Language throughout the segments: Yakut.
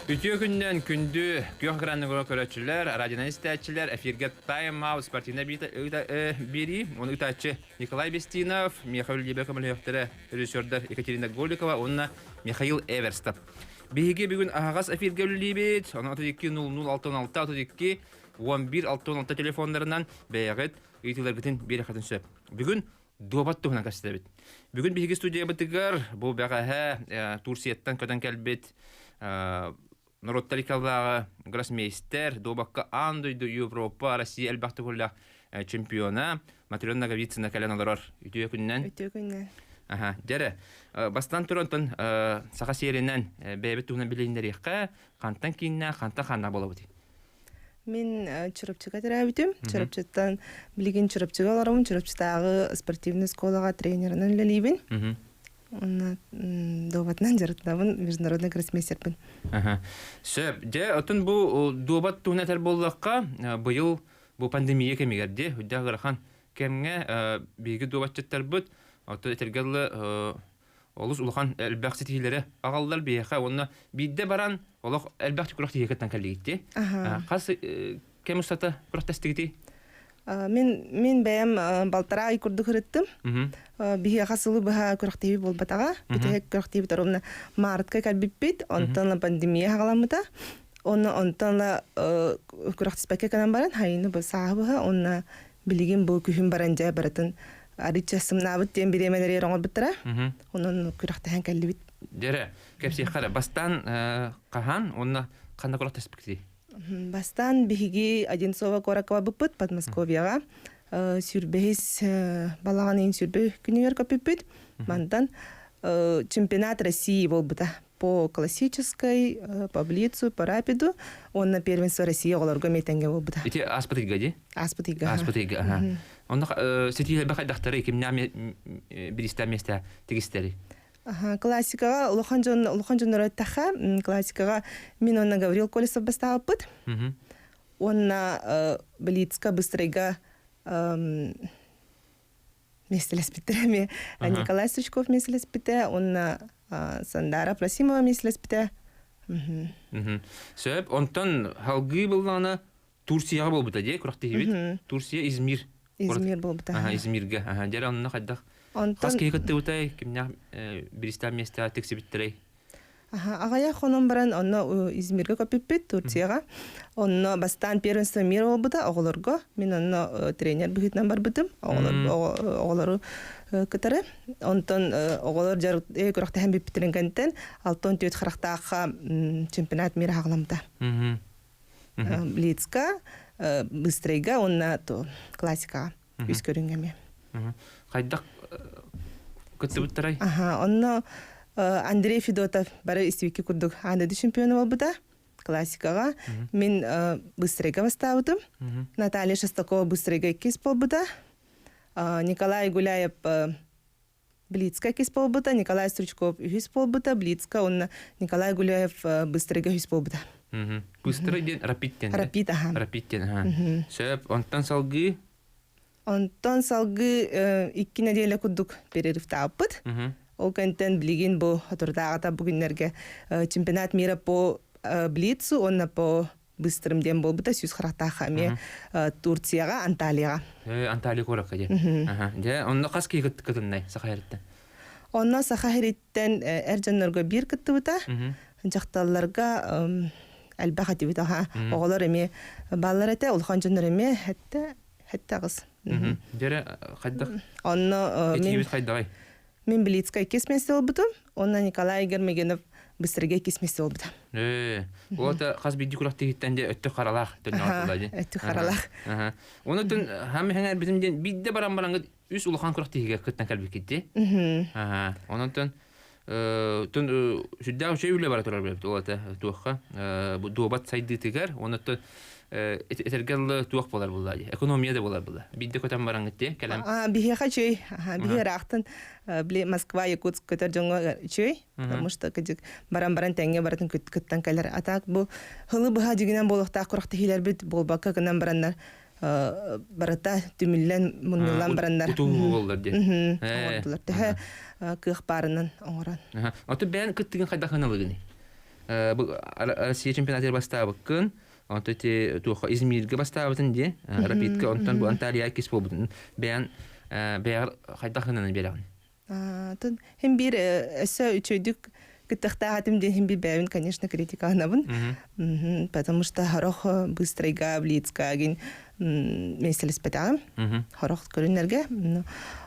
Үтүө күннэн күндү күөх экранныгар көрөөччүлэр, радионан истээччилэр, эфиргэ Time Out спортивнай биэрии, оны ыытааччы Николай Бестинов, Михаил Либе көмөлөһүөхтэрэ режиссердар Екатерина Голикова уонна Михаил Эверстов. Биһиги бүгүн аһаҕас эфиргэ үлэлиибит. Онон 32 00 66 32 11 66 телефоннарынан бэйэҕит ыйытыыларгытын биэрэххитин сөп. Бүгүн дуобат туһунан кэпсэтэбит. Бүгүн биһиги студиябытыгар бу бэҕэһээ Турцияттан көтөн кэлбит норуоттар икаллааҕы гроссмейстер, дуобакка аан дойду, Европа, Россия элбэх төгүллээх чемпиона Матрена Ноговицына кэлэн олорор. Үтүө күннэн. Үтүө күннэн. Аха, дьэрэ, бастан туран саха сиэринэн бэйэбит туһунан билиһиннэриэххэ, хантан кииннээх, хантан ханна буолабыт? Мин Чурапчыга төрөөбүтүм. Чурапчыттан билигин Чурапчыга олоробун. Чурапчытааҕы спортивнай школаҕа тренеринэн үлэлиибин. Уонна дуобатынан дьарыктанабын, международный гроссмейстерпин. Сөп. Дьэ, оттон бу дуобат туһунан этэр буоллахха, быйыл бу пандемия кэмигэр дии, үрдээх ыарахан кэмҥэ биһиги дуобатчыттарбыт, оттон этэргэ дылы, олус улахан элбэх ситиһиилэри аҕаллар биһиэхэ уонна биирдэ баран олох элбэх күрэх тиһиэкэттэн кэллигитти. Хас кэм устата күрэхтэстигитий? Мин бэйэм балтараа ый курдук ырыттым. Биһиэхэ сылы быһа күрэхтэһии буолбатаҕа. Бүтэһик күрэхтэһиибит ровно мартка кэлбиппит. Онтон пандемия хаҕаламмыта. Онно онтон ла күрэхтэспэккэ кэлэн баран хайыны бу сааһы быһа уонна билигин бу күһүн баран дьэ барытын арыычча сымнаабыт диэн бириэмэлэри оҥорбуттара. Онон күрэхтэһэн кэллибит. Дьэрэ, кэпсиэххэ эрэ. Бастаан хаһан уонна ханна күрэхтэспиккитий? Бастаан биһиги Одинцово куоракка барбыппыт, Подмосковьеҕа. Сүүрбэһис балаҕан ыйын сүүрбэ күнүгэр көппүппүт. Мантан чемпионат России буолбута. По классической, по блицу, по рапиду уонна первенство России оҕолорго эмиэ тэҥҥэ буолбута. Ити ааспыт ыйга дии? Ааспыт ыйга. Ааспыт ыйга, аха. Онно ситиилэрбэ хайдахтары, кимнээх бириистээх миэстэ тигистэри? Аха, классикаҕа улахан дьон улахан дьоннору эттэххэ, классикаҕа мин уонна Гаврил Колесов бастаабыппыт. Уонна Блицка быстрайга миэстэлэспиттэрэ эмиэ Николай Стручков миэстэлэспитэ уонна Сандара Просимова миэстэлэспитэ. Сөп. Онтон халгыы быллаана Турцияҕа буолбута дии күрэхтэһиибит. Турция Измир. Измир буолбута. Аха, Измиргэ. Аха, дьэ онно хайдах хас киһи кыттыбытай, кимнээх биристээх миэстэҕэ тиксибиттэрэй? Аҕыйах хонон баран онно Измиргэ көппүппүт Турцияҕа. Онно бастаан первенство мира буолбута оҕолорго. Мин онно тренер быһыытынан барбытым оҕолору кытары. Онтон оҕолор күрэхтэһэн бүппүттэрин кэнниттэн 64 харахтаахха чемпионат мира хаҕаламмыта. Блицка, быстрайга уонна классикаҕа үс көрүҥҥэ эмиэ. Хайдах кыттыбыттарай? Аха, онно Андрей Федотов бары истибикки курдук аан дойду чемпиона буолбута классикаҕа. Мин быстрайга бастаабытым. Наталья Шестакова быстрайга иккис буолбута. Николай Гуляев Блицка иккис буолбута, Николай Стручков үһүс буолбута, Блицка уонна Николай Гуляев быстрайга үһүс буолбута. Быстрый диэн рапид диэн. Рапид, аха. Рапид диэн, аха. Сөп, онтон салгыы? Онтон салгыы 2 нэдиэлэ курдук перерывтаабыппыт. Ол кэнтэн билигин бу соторутааҕыта бу күннэргэ чемпионат мира по блицу уонна по быстрым диэн буолбута 100 харахтаах эмиэ Турцияҕа, Анталияҕа. Анталия куоракка дии. Дьэ, онно хас киһи кытыннай Саха сириттэн? Онно Саха сириттэн эр дьоннорго биир кыттыбыта. Дьахталларга элбэх этибит аха. Оҕолор эмиэ баллар этэ, улахан дьоннор эмиэ хэтте хэтте аҕыс. Дьэрэ хайдах? Онно мин хайдаҕай? Мин Блицка иккис миэстэ ылбытым. Онно Николай Гермогенов быстрыга иккис миэстэ ылбыта. Ол хас биирдии күрэхтэһииттэн дьэ өттүк харалаах төннөҕө Өттүк харалаах. Оны түн хам эҥэрбитим диэн биирдэ баран бараҥҥыт үс улахан күрэхтэһиигэ кыттан кэлбиккит дии. Онон түн түн сүрдээх үчүгэй үлэ бара турар билэбит ол это туохха бу дуобат сайдыытыгар онон этэргэ дылы туох буолар буолла дии экономия да буолар буолла биирдэ көтөн бараҥҥыт дии кэлэн Биһиэхэ үчүгэй биһи ыраахтан били Москва Якутск көтөр дьоҥҥо үчүгэй потому что кыдьык баран баран тэҥҥэ барытын кыттан кэлэр а так бу һылы быһа дьигинэн буолуохтаах күрэхтэһиилэрбит буолбакка гынан бараннар барыта түмүллэн муннуллан бараннар утуу буоллар диэн оҥордулар төһө кыах баарынан оҥорон Ото бэйэн кыттыгын хайдах ыналыгыный? Бу Россия чемпионатыгар бастаабыккын, онтон ити туохха Измиргэ бастаабытын дии, Рапидка, онтон бу Анталия иккис буолбутун бэйэн бэйэҕэр хайдах гынан биэрэҕин? Тун хим биир өссө үчүгдүк кыттыахтаах этим диэн хим биир бэйэбин, конечно, критикаланабын. Потому что хорох быстрайга, блицка гин миэстэлэспэтэҕим. Хорох көрүннэргэ.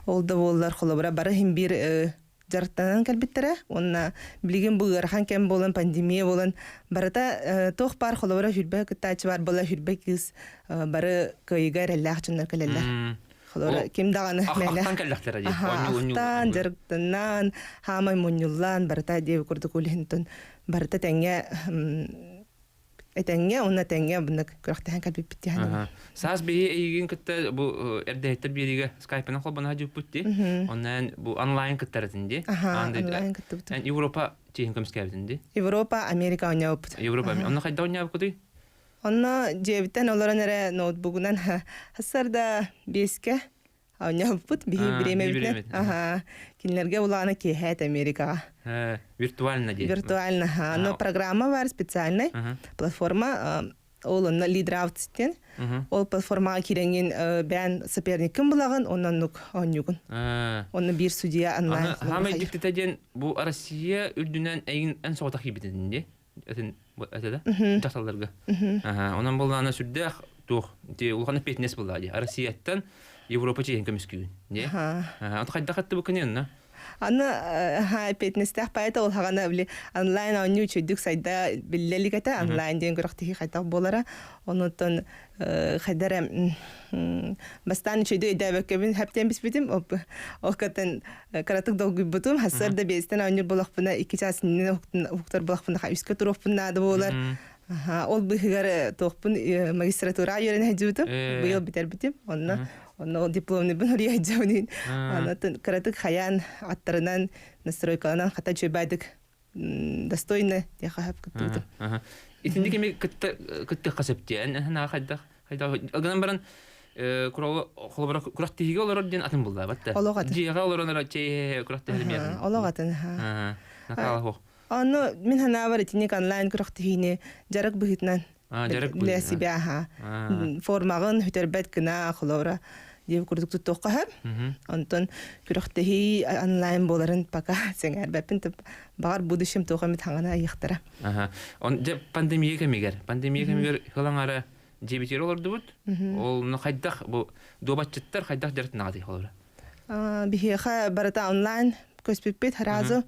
Ол да буоллар холобура бары хим биир дьарыктанан кэлбиттэрэ уонна билигин бу ыарахан кэм буолан пандемия буолан барыта туох баар холобура хүрбэ кыттааччы баар буола хүрбэ кыыс бары кыайыыга эрэллээх дьоннор кэлэллэр. Холобура ким даҕаны мэлэ ахтан кэллэхтэрэ дии. Ахтан, дьарыктанан, хаамай мунньуллан барыта диэби курдук үлэһинтэн барыта тэҥҥэ этэҥҥэ уонна тэҥҥэ буннык күрэхтэһэн кэлбиппит диэн. Саас биһи эйигин кытта бу эрдэһиттэр биэриигэ скайпынан холбоно дьуппут ди. Онон бу онлайн кыттарытын ди. Онлайн кыттыбыт. Европа чиһин көмүскээбитин ди. Европа, Америка оонньообуппут. Европа, онно хайда оонньообуккутуй? Онно дьиэбиттэн олорон эрэ ноутбугунан хассарда биэскэ оонньообуппут биһи бириэмэбитинэн. Аха. Кинилэргэ улаана киэһээт Америкаҕа. Виртуально дии. Виртуально. Но программа бар специальный. Платформа ол онно лидрафт диэн. Ол платформаҕа киирэҥҥин бэйэн соперниккын булаҕын, оннук оонньуугун. Онно биир судья онлайн. Хаамай дьиктитэ диэн бу Россия үрдүнэн эйигин эн соҕотох киирбитин дии. Этин этэ да дьахталларга. Онон буоллаана сүрдээх туох ити улахан эппиэтинэс буоллаа дии. Россияттан Европа чиэһин көмүскүүн. Дии. Ото хайдах аттыбыккын онно? Аны эппиэтинэстээх поэта ол хаҕана били онлайн оонньуу үчүгдүк сайда биллэ илик этэ. Онлайн диэн күрэхтэһии хайдах буолара. Онуттан хайда эрэ бастаан үчүгдүк өйдөөбөккөбүн хэптэн биспитим. Ол кытын кыратык долгуйбутум. Хассар да биэстэн оонньуур буолахпына икки чаас иннинэ уһуктар буолахпына үскэ туруохпун наада буолар. Ол быыһыгар туохпун магистратура үөрэнэ сылдьыбытым. Быйыл бүтэрбитим. Онно онно ол дипломнайбын уруйа сылдьабын. Онон кыратык хайаан аттарынан настройкаланан хата үчүгэйдик достойно диэхэ сөп кыттыбытым. Итинник эми кытта кыттыахха сөп диэн хайдах хайдах гынан баран холобура күрэхтэһиигэ олорор диэн атын буллаабат да. Олох атын. Дьиэҕэ олорон эрэ чэй күрэхтэһэр Олох атын. Ону мин санаабар итинник онлайн күрэхтэһиини дьарык быһыытынан для себя аха формаҕын сүтэрбэт гына холобура диэбит курдук туттуохха сөп. Онтон күрэхтэһии онлайн буоларын пока сэҥээрбэппин баҕар будущем туох эмит хаҥана айыахтара. Он дьэ пандемия кэмигэр пандемия кэмигэр хылаҥара дьиэбитигэр олордубут. Ол хайдах бу дуобатчыттар хайдах дьарыктанаҕытый холобура? Биһиэхэ барыта онлайн көспүппүт сразу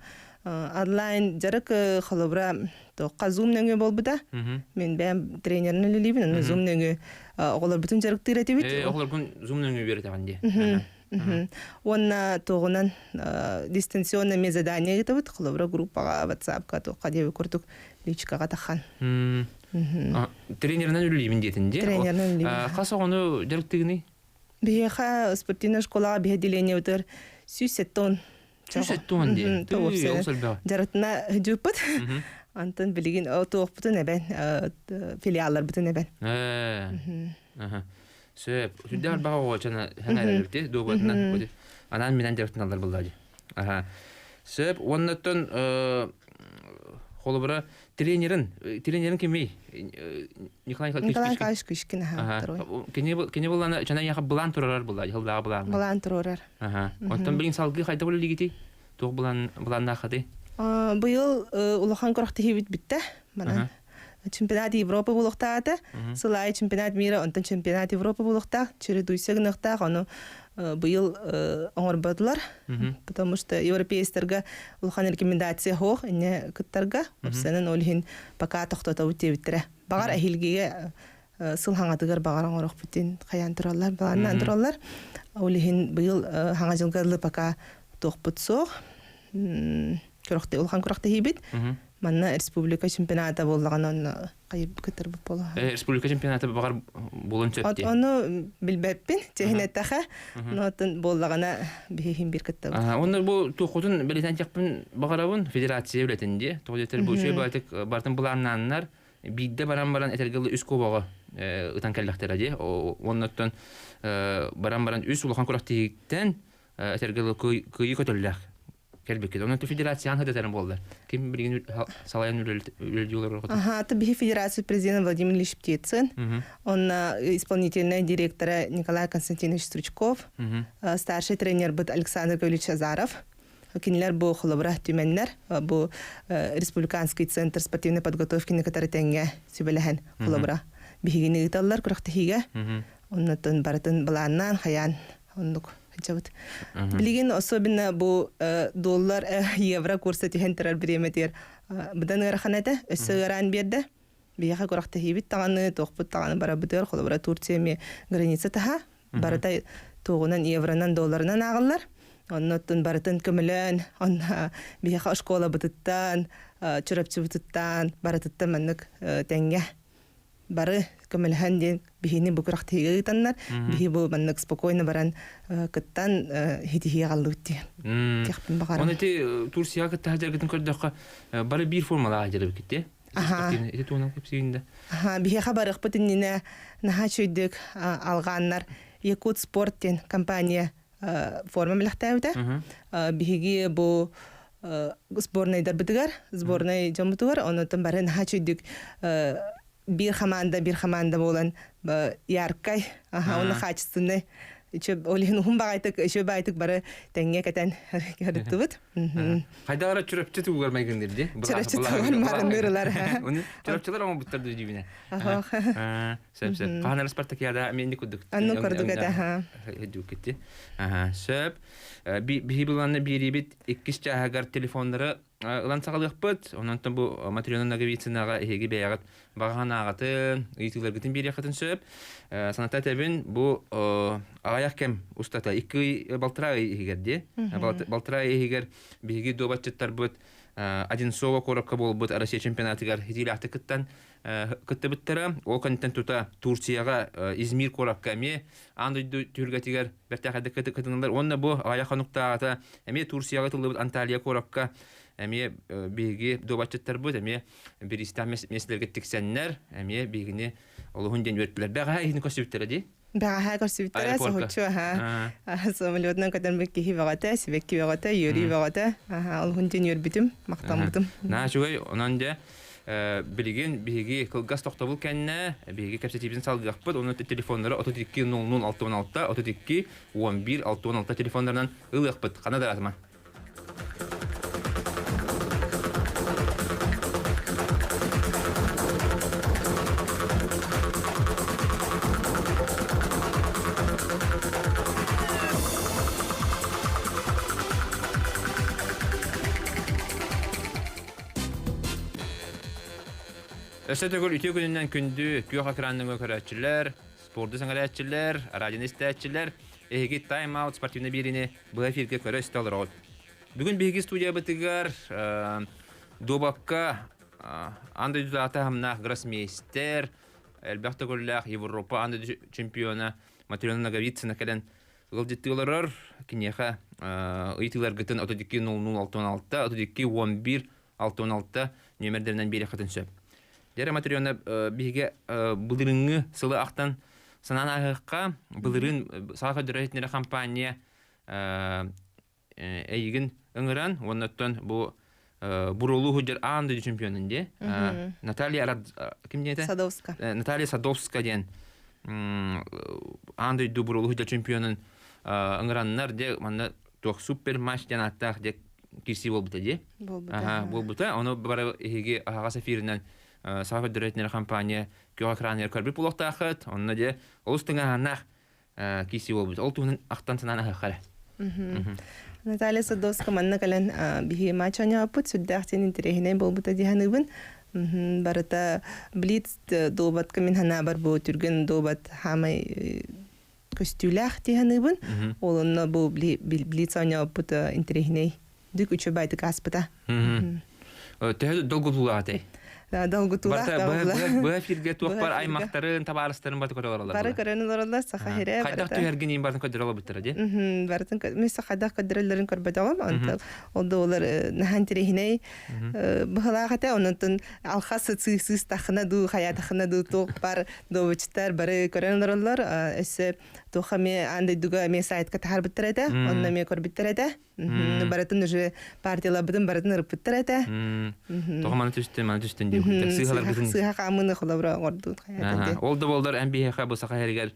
онлайн дьарык холобура туохха Zoom нөҥүө буолбута. Мин бэйэм тренеринэн үлэлиибин, онно Zoom нөҥүө оҕолорбутун дьарыктыыр этибит. Оҕолоргун Zoom нөҥүө үөрэтэҕин дии. Уонна туоҕунан дистанционно эмиэ задание ыытабыт, холобура группаҕа, WhatsApp-ка туохха диэби курдук личкаҕа тахан. Тренеринэн үлэлиибин диэтин дии. Тренеринэн үлэлиибин. Хас оҕону дьарыктыыгыный? Биһиэхэ спортивнай школаҕа биһи отделениебытыгар 170 170 дии. Дьарытына дьыппыт. Антон билигин туохпутун эбэн, филиалларбытын эбэн. Сөп. Сүрдээх баҕа оҕочана ханаарбити дуобатынан анаан минэн дьарыктаналлар буллаа дии. Аха. Сөп. Уоннаттан холобура тренерин тренерин кимий? Николай Николай Николаевич Кышкин аха второй. Кини кини буллана чана яха былаан турарар булла дьылдааҕы былаан. Былаан турарар. Аха. Онтон билин салгыы хайда үлэлигитий? Туох былаан былааннааххытый? Быйыл улахан күрэхтэһиибит бүттэ. Манан чемпионат Европы буолуохтаата. Сыл аайы чемпионат мира, онтон чемпионат Европы буолуохтаах. Чередуйся гыныахтаах, ону быйыл оҥорботулар. Потому что европейцтарга улахан рекомендация суох инне кыттарга. Опсанан ол иһин пока тохтотобут диэбиттэрэ. Баҕар эһилгигэ сыл хаҥатыгар баҕар оҥорохпут хайаан тураллар, балааннаан тураллар. Ол иһин быйыл хаҥа дьылга дылы пока туохпут суох. Улахан күрэхтэһиибит. Манна республика чемпионата буоллаҕына онно хайып кыттарбыт буолуо. Республика чемпионата баҕар буолун сөп дии. Ону билбэппин, чэһинэттэхэ, но буоллаҕына биһиһин бир кыттабыт. Онно бу туоххутун бэлиэтээн тиэхпин баҕарабын, федерация үлэтин дии. Тоҕо диэтэр бу үчүгэй баҕайытык бартын былааннааннар, биирдэ баран баран этэргэ үс кубоҕу ытан кэллэхтэрэ дии. Оннуттан баран баран үс улахан күрэхтэһииттэн этэргэ кыайыы көтөллөөх. Кэлбиккит. Онон федерацияны хадатарын буоллар. Ким билигин салайан үлэлдьиолор Ага, это биһи федерация президент Владимир Ильич Птицын, он исполнительный директора Николай Константинович Стручков, старший тренер быт Александр Гаврилович Азаров. Кинилер бу холобура түмэннэр, бу республиканский центр спортивной подготовки кытары тэҥҥэ сүбэлэһэн холобура биһигини ыыталлар күрэхтэһиигэ. Оннотон барытын былааннаан хайаан оннук сылдьабыт. Билигин особенно бу доллар евро курса түһэн турар бириэмэтигэр быдан ыарахан этэ, өссө ыараан биэрдэ. Биһиэхэ күрэхтэһиибит даҕаны, туохпут даҕаны барабытыгар, холобура Турция эмиэ граница таһа, барыта туоҕунан евронан, долларынан ааҕыллар. Оннуттан барытын көмөлөөн, онно биһиэхэ оскуолабытыттан, Чурапчыбытыттан барытыттан маннык тэҥҥэ бары көмөлөһөн диэн биһини бу күрэхтэһиигэ ыытаннар, биһи бу маннык спокойно баран кыттан хитиһии аҕаллыбыт диэн кэхпин баҕарам. Оны ити Турцияға кытта сылдьаргытын көрдөххө, бары биир формалаах дьарыбыккит Ити туһунан кэпсиигин да. Биһиэхэ барыахпыт иннинэ наһаа үчүгэйдик алҕааннар Якут спорт диэн компания форма бэлэхтээбитэ. Биһиги бу сборнайдарбытыгар, сборнай дьоммутугар, онутун бары наһаа үчүгэйдик биир хамаанда биир хамаанда буолан яркай, уонна качественный ол иһин уһун баҕайтык, үчүгэй баҕайтык бары тэҥҥэ кэтэн көрүттүбүт. Хайдара чурапчы тугар майгынныр ди. Чурапчы тугар марыннырылар. Оны чурапчылар оҥо буттар дүүбүнэ. Сөп сөп. Хаһан Спартакиада мен курдук. Анну курдук это ха. Дүккетти. Аха, сөп. Биһи буланны биэрибит иккис чааһыгар телефоннары ылан саҕалыахпыт. Онон бу Матрена Ноговицынаҕа эһиги бэйэҕит баҕаһан ааҕатын, ыйытыыларгытын биэриэххитин сөп. Саната этэбин, бу аҕыйах кэм устата, икки балтараа ый иһигэр дии. Балтараа ый иһигэр биһиги дуобатчыттарбыт Одинцово куоракка буолбут Россия чемпионатыгар итиилээхтик кыттан кыттыбыттара. Ол кэнниттэн тута Турцияҕа Измир куоракка эмиэ аан дойду түһүлгэтигэр бэртээхэйдик кытыннылар. Уонна бу аҕыйах хонуктааҕыта эмиэ Турцияҕа ытыллыбыт Анталия куоракка эмиэ биһиги дуобатчыттарбыт эмиэ бириистээх миэстэлэргэ тиксэннэр эмиэ биһигини олуһун диэн үөртүлэр. Бэҕэһээ иһини көрсүбүттэрэ дии. Бэҕэһээ көрсүбүттэрэ соһуччу аха самолетунан көтөн киһи бөҕөтө, сибэкки бөҕөтө, үөрүү бөҕөтө. Аха, олуһун диэн үөрбүтүм, махтаммытым. Наһаа үчүгэй. Онон дьэ билигин биһиги кылгас тохтобул кэннэ биһиги кэпсэтиибитин салгыахпыт. Онон телефоннары 32 00 66 32 11 66 телефоннарынан ылыахпыт. Хана да Өссө төгүл үтүө күнүнэн күндү күөх экранныҥы көрөөччүлэр, спорду сэҥэрээччилэр, радионы истээччилэр, эһиги Time Out спортивнай биэриини быһа эфиргэ көрө-истэ олороҕут. Бүгүн биһиги студиябытыгар дуобакка аан дойдутааҕы таһымнаах гроссмейстер, элбэх төгүллээх Европа аан дойду чемпиона Матрена Ноговицына кэлэн ыалдьыттыы олорор. Киниэхэ ыйытыыларгытын 32 00 66 32 11 66 нүөмэрдэринэн биэриэххитин сөп. Дьэ, Матрена, биһиги былырыыҥҥы сылы ахтан санаан ааһыахха, былырыын Саха Федеральнай компания эйигин ыҥыран, уоннаттан бу Бурулуу сылдьар аан дойду чемпионун дии. Наталья Рад... ким диэтэ? Садовска. Наталья Садовска диэн аан дойду Бурулуу сылдьар чемпионун ыҥыраннар дьэ манна туох супер матч диэн ааттаах дьэ кирсии буолбута дии. Буолбута. Буолбута. Ону бары эһиги аһаҕас эфиринэн Саха Федеральнай компания күөх экраныгар көрбүт буолуохтааххыт. Онно дьэ олус тыҥааһыннаах киирсии буолбут. Ол туһунан ахтан санаан аһыахха эрэ. Наталья Садовска манна кэлэн биһиги матч оонньооппут сүрдээх диэн интэриэһинэй буолбута дии саныыбын. Барыта блиц дуобатка мин санаабар бу түргэн дуобат хаамай көстүүлээх дии саныыбын. Ол онно бу блиц оонньооппут интэриэһинэй дүк үчүгэй баайтык ааспыта. Төһө долгутуулаах этэй? Долгутуулаах Барыта быһа эфиргэ туох бар аймахтарын, табаарыстарын бары көрө олороллор. Бары көрөн олороллор, саха сирэ. Хайдах түһэргин иин барын көрдөрө олорбуттара дии. Барытын мен хайдах көрдөрөллөрүн көрбөтөҕүм. Онтон ол да олар наһаа интэриэһинэй быһалаах этэ. Онтон алхас сыыстахына дуу, хайаатахына дуу туох бар добучтар бары көрөн олороллор. Өссө туох эмиэ аан дойдуга эмиэ сайтка таһаарбыттар этэ. Онно эмиэ көрбүттэр этэ. Барытын уже партияларбытын барытын ырыппыттар этэ. Тоҕо маны түстүн, маны түстүн диэбиттэр. Сыыһаларгытын. Сыыһа хаамыыны холобура оҥордун. Ол да буоллар эн биһиэхэ бу саха иһэригэр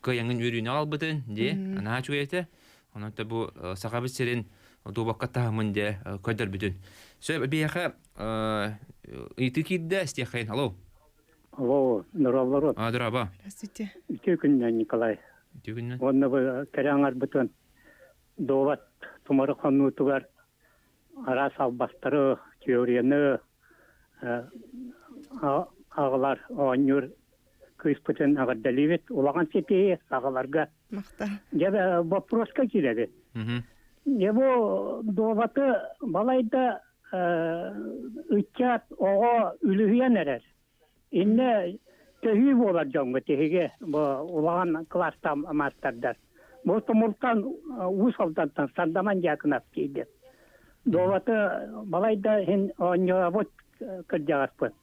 кыайаҥын үөрүүнү аҕалбытын дии. Наһаа үчүгэй этэ. Онон да бу сахабыт сирин дуобакка таһымын дьэ көрдөрбүтүн. Сөп биһиэхэ ыйытыы киирдэ истиэххэйин. Алло. Алло, здорово. А, здорово. Здравствуйте. Үтүө күннэн, Николай. Үтүө күннэн. Уонна бу кэрэ аҥарбытын Дуобат тумары хонуутугар араас албастары, теорияны аҕалар оонньуур кыыспытын эҕэрдэлиибит. Улахан ситиһии аҕаларга. Махтал. Дьэ, боппуруоска киирэбит. Дьэ, бу дуобаты балайда ыччат оҕо үлүһүйэн эрэр. Иннэ төһүү буолар дьоҥҥо тиһиги бу улахан кылаастаах маастардар. Бу Тумултан Уус Алдантан Сандаман Дьяконов тиийдэ. Дуобаты балайда иһин оонньообут кырдьаҕаспыт.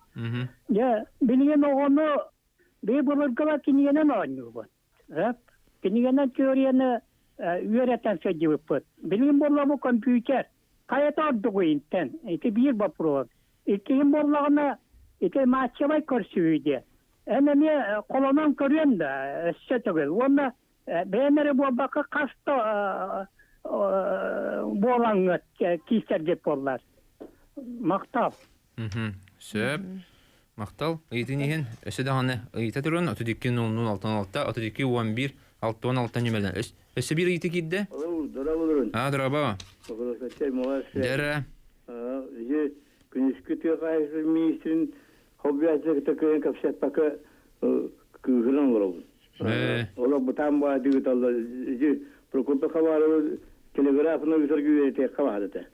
Дьэ, билигин оҕону бии былыргыла кинигэнэн оонньуубут. Кинигэнэн теорияны үөрэтэн сылдьыбыппыт. Билигин буолла бу компьютер. Хайата ордугуй интэн? Ити биир боппуруос. Иккиһин буоллаҕына, ити матчевай көрсүһүү диэн. Эн эмиэ холонон көрүөн да, өссө төгүл. Уонна бэйэм эрэ буолбакка хас да буолаҥҥыт киирсэргит буоллар. Махтал. Сөп. Махтал. Ыйытын иһин өссө даҕаны ыйыта туран 32 00 66 32 11 66 ньүмэлэн. Өссө биир ыйыты киирдэ. Здорово. А, здорово. Дэрэ. Күнүскү тыа хаһаайыстыбатын министрин хоббиятыгар кытта кэпсэппэккэ кыыһыран олоробун. Олох бытаан баадыгыталлар. Ити Прокопий Хабарова телеграфына ыытарга үөрэтиэххэ баар этэ.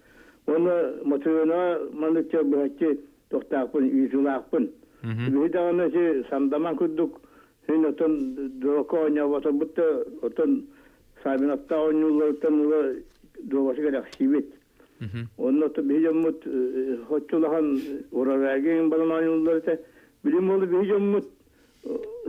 Уонна Матвеевнаҕа маннык быһаччы тохтоохпун, ыытыылаахпын. Биһи даҕаны ити сандаман курдук син оттон дуобакка оонньооботорбут да оттон Савиновтаах оонньуулларыттан ыла дуобаты кэрэхсиибит. Онно биһи дьоммут оччо улахан урараагийн балан оонньууллар этэ. Билим буолу биһи дьоммут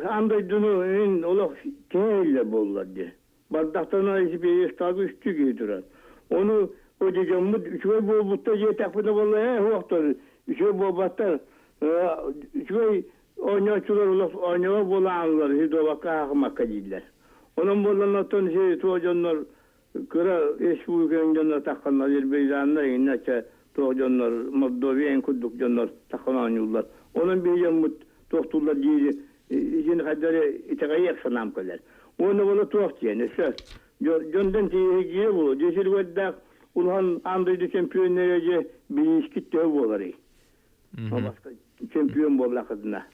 аан дойдуну ин олох кэһэ буоллар дии. Бардахтарына испиэстаага үстүү киһи турар. Ону о дьоммут үчүгэй буолбуттар диэтэхпинэ буолла ээ суохтар үчүгэй буолбаттар үчүгэй оонньооччулар олох оонньообот буолаанылар үһү дуобакка аахымакка дииллэр. Онон буоллан оттон ити туох дьоннор кыра республиканың дьоннор тахханнар Азербайджаннар иҥнэ туох дьоннор Мордовия курдук дьоннор таххан оонньууллар. Онон биһи дьоммут туохтууллар диири итини хайдары итэҕэйиэх санаам кэлэр. Уонна буола туох диэн өссө дьонтон тиийиһигиэ буолуо. Дьэ сиргэрдээх улахан аан дойду чемпионнара дьэ бириискит төһө буоларый? Чемпион буоллахытына.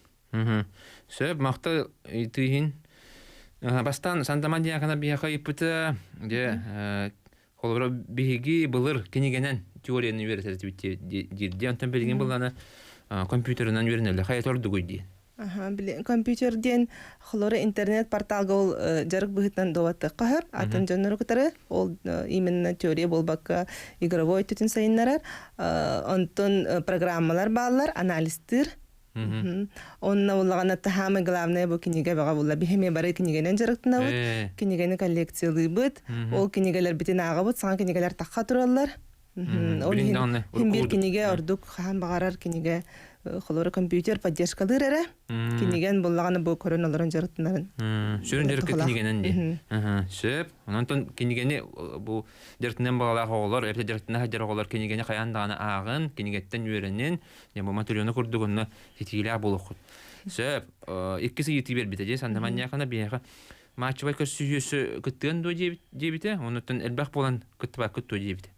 Сөп, махтал ыйытыыһын. Бастаан Сандаман диакона биһиэхэ ыйыппыта, дьэ, холобура биһиги былыр кинигэнэн теорияны үөрэтэр этибит диир. Онтон билигин быллана компьютерынан үөрэнэллэр. Хайа ордугуй дии. Компьютер диэн холоро интернет порталга ол дьарык быһыытынан дуобаттыахха сөп. Атын дьоннору кытары ол именно теория буолбакка игровой өттүтүн сайыннарар. Онтон программалар бааллар, анализтыыр. Онно буллаҕына самое главное бу кинигэ бөҕө булла. Биһи бары кинигэнэн дьарыктанабыт, кинигэни коллекциялыыбыт. Ол кинигэлэрбитин ааҕабыт, саҥа кинигэлэр тахха тураллар. Ол иһин биир кинигэ ордук хаһан баҕарар кинигэ холобура компьютер поддержкалыыр эрэ. Киниген буллаҕына бу көрөн олорон дьарыктанарын. Сүрүн дьарыкка кинигэнэн дии. Сөп. Онон кинигэни бу дьарыктынан баҕалаах оҕолор, эбэтэр дьарыктана сылдьар оҕолор кинигэни хайаан даҕаны ааҕын, кинигэттэн үөрэнин, бу матырыйааны курдук онно ситиилээх буолуоххут. Сөп. Иккис ыйытыы биэрбитэ дии Сандаманньаахана биһиэхэ матчевай көрсүһүүсү кыттыан дуо диэбитэ, онуттан элбэх буолан кыттыбаккыт дуо диэбитэ.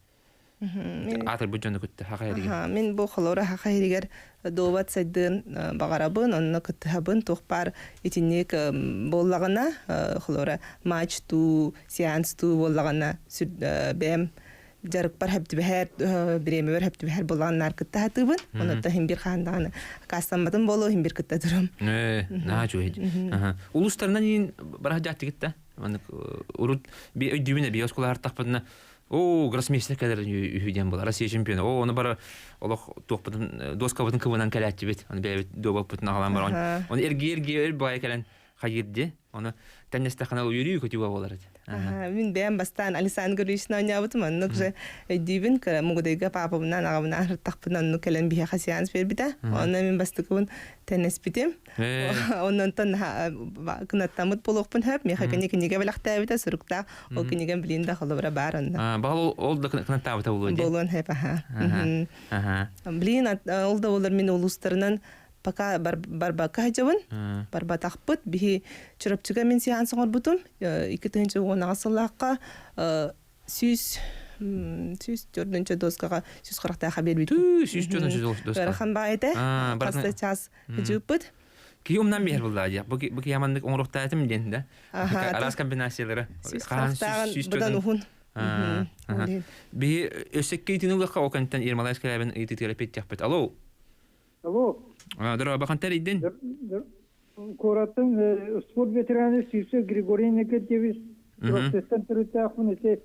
Аатырбыт дьону кытта хаха эригэр. Мин бу холоро хаха эригэр дуобат сайдыан баҕарабын, онно кыттыһабын, туох баар итинник буоллаҕына, холоро матч туу, сеанс туу буоллаҕына бэйэм Дьарыкпар хөп түбэһэр, бириэмэбэр хөп түбэһэр буоллаҕына наар кытта сатыыбын. Онуттан иһин биир хаһан даҕаны аккаастамматым буолуо, иһин биир кытта турам. Наһаа үчүгэй. Улуустарынан иин барах дьааттыгыт да? Маннык урут би өйдүүбүн эбии оскуолаһар тахпытына оо гроссмейстер кэлэр үһү диэн буолар Россия чемпиона оо ону бары олох туохпутун доскабытын кыбынан кэлээччибит ону бэйэбит дуобаппытын аҕалан баран ону эргийэ эргийэ өр баҕайы кэлэн хайыыр дии ону тэннэстэххинэ үөрүү көтүү буолар этэ. Мин бэйэм бастаан Александр Григорьевична оонньообутум оннук же өйдүүбүн кыра Мугудайга паапабынаан аҕабынаан ырыттахпына оннук кэлэн биһиэхэ сеанс биэрбитэ. Онно мин бастакыбын тэннэспитим. Оннонтон кынаттаммыт буолуохпун сөп. Миэхэ кини кинигэ бэлэхтээбитэ суруктаах. Ол кинигэм билин да холобура баар онно. Баҕал ол да кынаттаабыта буолуо дии. Буолуон сөп, аха. Блин, ол да буолар мин улуустарынан пока барбакка сылдьабын. Барбатахпыт. Биһи Чурапчыга мин сеанс оҥорбутум. 2010 сыллаахха 104 доскаҕа 140-таахха биэрбитим. 104 доска. Ыарахан баҕайы этэ. Хас да час ыжыыппыт. Киһи умнан биһэр буллаа дии. Бу бу киһи маннык оҥоруохтаатым диэн да. Араас комбинациялары. 140-тааҕын быдан уһун. Биһи өссө икки ылыахха ол кэнниттэн Ермолай Скрябин ыйытыытыгар эппиэттиэхпит. Алло. Алло. Здорово, хантан эрийдин? Куораттан спорт ветераны Сивцев Григорий Никитевич Чурапчыттан төрүттээхпин ити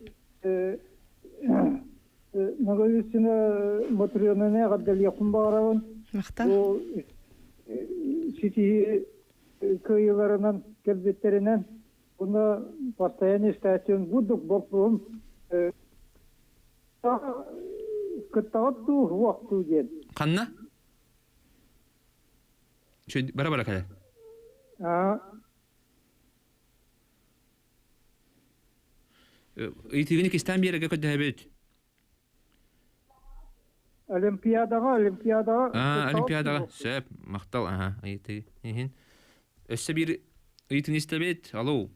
Ноговицына Мотрёнаны эҕэрдэлиэхпин баҕарабын. Махтал. Бу ситиһии кыайыыларынан кэлбиттэринэн уонна постоянный статион бурдук боппуруом кыттаҕыт дуу, суох дуу диэн. Ханна? Бара-бара кэлэр. Ыйытыыгын иккистээн биэрэргэ көрдөһөбүт. Олимпиадаҕа, Олимпиадаҕа. Олимпиадаҕа. Сөп, махтал, аха, ыйытыы иһин. Өссө биир ыйытыыны истэбит. Алло.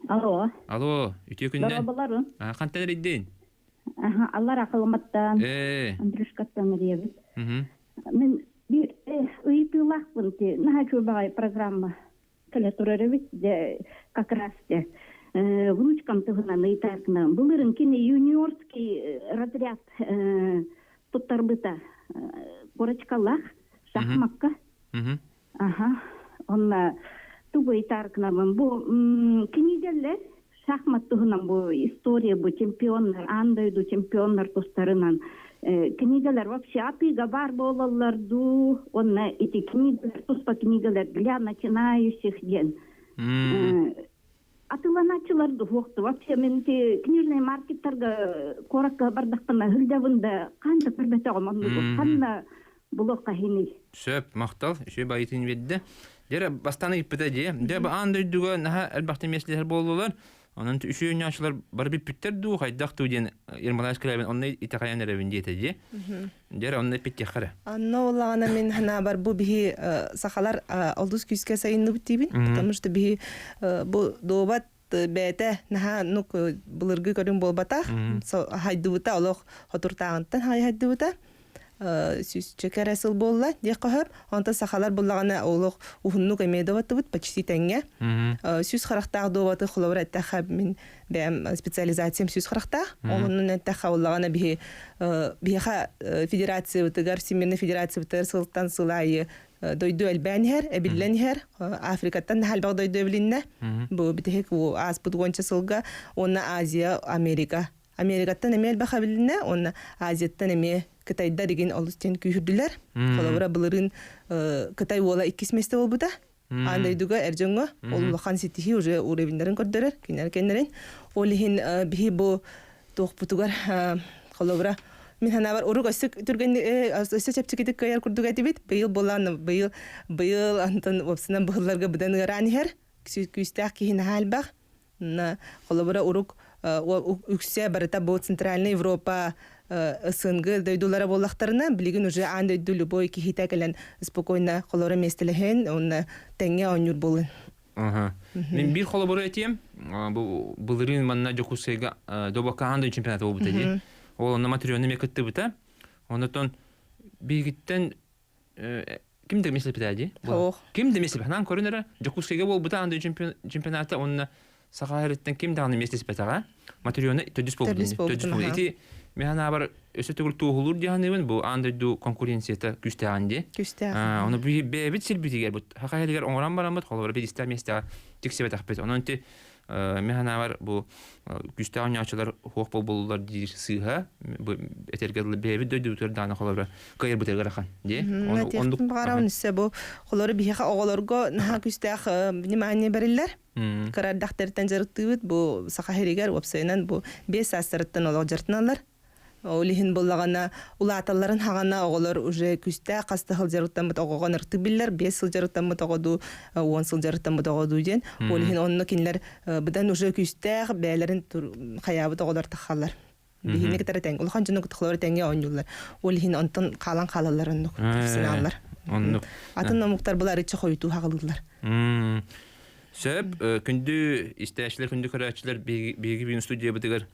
Алло. Алло, үтүө күннэн. Дорооболорун. Хантан эрийдин? Аха, аллар акылыматтан. Ээ. Андрюшкаттан эрийэбит. Мин биир ыйытыылаахпын ти наһаа үчүгэй программа кэлэ турар эбит дьэ как раз дьэ внучкам туһунан ыйытаакына былырын кини юниорский разряд туттарбыта курочкалаах шахмакка Аха. Онно тугу ыйытааркынабын бу кинигэлэр шахмат туһунан бу история бу чемпионнар аан дойду чемпионнар тустарынан книгалар вообще атыыга баар буолаллар дуу уонна ити книгалар туспа книгалар для начинающих диэн атыыланааччылар дуһуохту вообще мен ити книжный маркеттарга куоракка бардахпына сылдьабын да хаан да көрбөтөҕүм оннугу ханна булуохха иһиний Сөп, махтал, үчүгэй байытын биэрдэ. Дьэ, бастаан ыйыппыта дии. Дьэ, аан дойдуга наһаа элбэхтик миэстэлэһэр буоллулар. Онон үчүгэй оонньооччулар бары бүппүттэр дуу, хайдах дуу диэн Ермолаевич Скрябин онно итэҕэйэн эрэбин диэтэ дии. Дьэ, онно эппиттиэххэ эрэ. Онно улаҕана мин санаабар бу биһи сахалар олус күүскэ сайынныбыт диибин, потому что биһи бу дуобат бэйэтэ наһаа нук былыргы көрүҥ буолбатах, хайдыбыта олох хотуртааҕыттан хайдыбыта сүүсчэкэ эрэ сыл буолла диэххэ сөп. Онтон сахалар буллаҕына олох уһуннук эмиэ дуобаттыбыт почти тэҥҥэ. Сүүс харахтаах дуобаты холобур эттэххэ мин бэйэм специализациям сүүс харахтаах. Ол оннун эттэххэ уллаҕына биһи биһиэхэ федерациябытыгар Всемирный федерациябытыгар сылтан сыл аайы дойду элбээн иһэр, эбиллэн иһэр. Африкаттан наһаа элбэх дойду эбилиннэ. Бу бүтэһик ааспыт уонча сылга уонна Азия, Америка. Америкаттан эмиэ элбэх эбилиннэ уонна Азияттан эмиэ Кытайдар игин олус диэн күүһүрдүлэр. Холобура былырыын Кытай уола иккис миэстэ буолбута. Аан дойдуга эр дьоҥҥо ол улахан ситиһии уже уровеннарын көрдөрөр, кинилэр кэннэрин. Ол иһин биһи бу туохпутугар холобура мин санаабар урук өссө түргэн өссө чэпчэкитик кыайар курдук этибит. Быйыл буолан быйыл быйыл антон уопсанан быһылларга быдан ыараан иһэр. Күүстээх киһи наһаа элбэх. Холобура урук үксэ барыта бу Центральная Европа СНГ дойдулара буоллахтарына, билигин уже аан дойду любой киһитэ кэлэн спокойно холобура миэстэлэһэн уонна тэҥҥэ оонньуур буолун. Мин биир холобуру этиэм. Бу былырыын манна Дьокуускайга Добокка аан дойду чемпионата буолбута дии. Ол онно Матрена эмиэ кыттыбыта. Оннотон биһигиттэн ким да миэстэлэппитэ дии? Суох. Ким да миэстэлэппит. Ханаан көрүн эрэ Дьокуускайга буолбута аан дойду чемпионата уонна Саха сириттэн ким даҕаны миэстэспэтэҕэ. Матрена төрдүс буолбут. Төрдүс буолбут. Ити мен анаабар өссө төгүл туоһулуур диэханыыбын бу аан дойду конкуренцията күүстээҕин дии. Күүстээх. Ону бэйэбит сирбитигэр бут саха сиригэр оҥорон бараммыт холобура биристээх миэстэҕэ тиксибэтэхпит. Онон ити мен анаабар бу күүстээх оонньооччулар хуох буолбуллар диир сыыһа бу этэргэ дылы бэйэбит дойдубутугар даҕаны холобура кыайарбытыгар ахан дии. Оннук баҕарабын өссө бу холобура биһиэхэ оҕолорго наһаа күүстээх внимание бэриллэр. Кыра эрдэхтэриттэн дьарыктыыбыт бу Саха сиригэр уопсайынан бу 5 саастарыттан олох дьарыктаналлар. Ол иһин буллаҕына улааталларын хаҕана оҕолор уже күүстээх хас да сыл дьарыктаммыт оҕоҕо ынырыктык биллэр, 5 сыл дьарыктаммыт оҕо дуу, 10 сыл дьарыктаммыт оҕо дуу диэн. Ол иһин онно кинилэр быдан уже күүстээх бэйэлэрин хайаабыт оҕолор тахаллар. Биһини кытары тэҥ, улахан дьону кытары тэҥҥэ оонньууллар. Ол иһин онтон хаалан хаалаллар оннук профессионаллар. Оннук. Атын омуктар булар иччи хойутуу хаҕылыыллар. Сөп, күндү истээччилэр, күндү көрөөччүлэр биһиги бүгүн студиябытыгар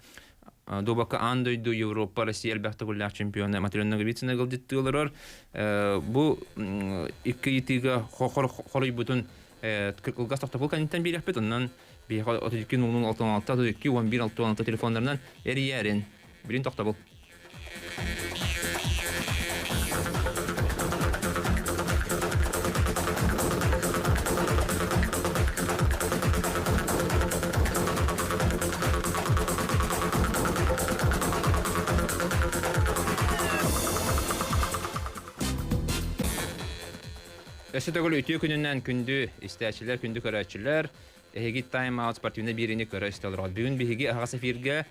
Дуобакка аан дойду, Европа, Россия элбэх төгүллээх чемпиона Матрена Ноговицына ыалдьыттыы олорор. Бу икки ыйытыыга хоруйбутун кылгас тохтобул кэнниттэн биэриэхпит. Онон биһиэхэ 32 00 66 32 11 66 телефоннарынан эрийээрин. Билин тохтобул. Өссө төгүл үтүө күнүнэн күндү истээччилэр, күндү көрөөччүлэр, эһиги Time Out спортивнай биэриини көрө истэ олороҕут. Бүгүн биһиги аһаҕас эфиргэ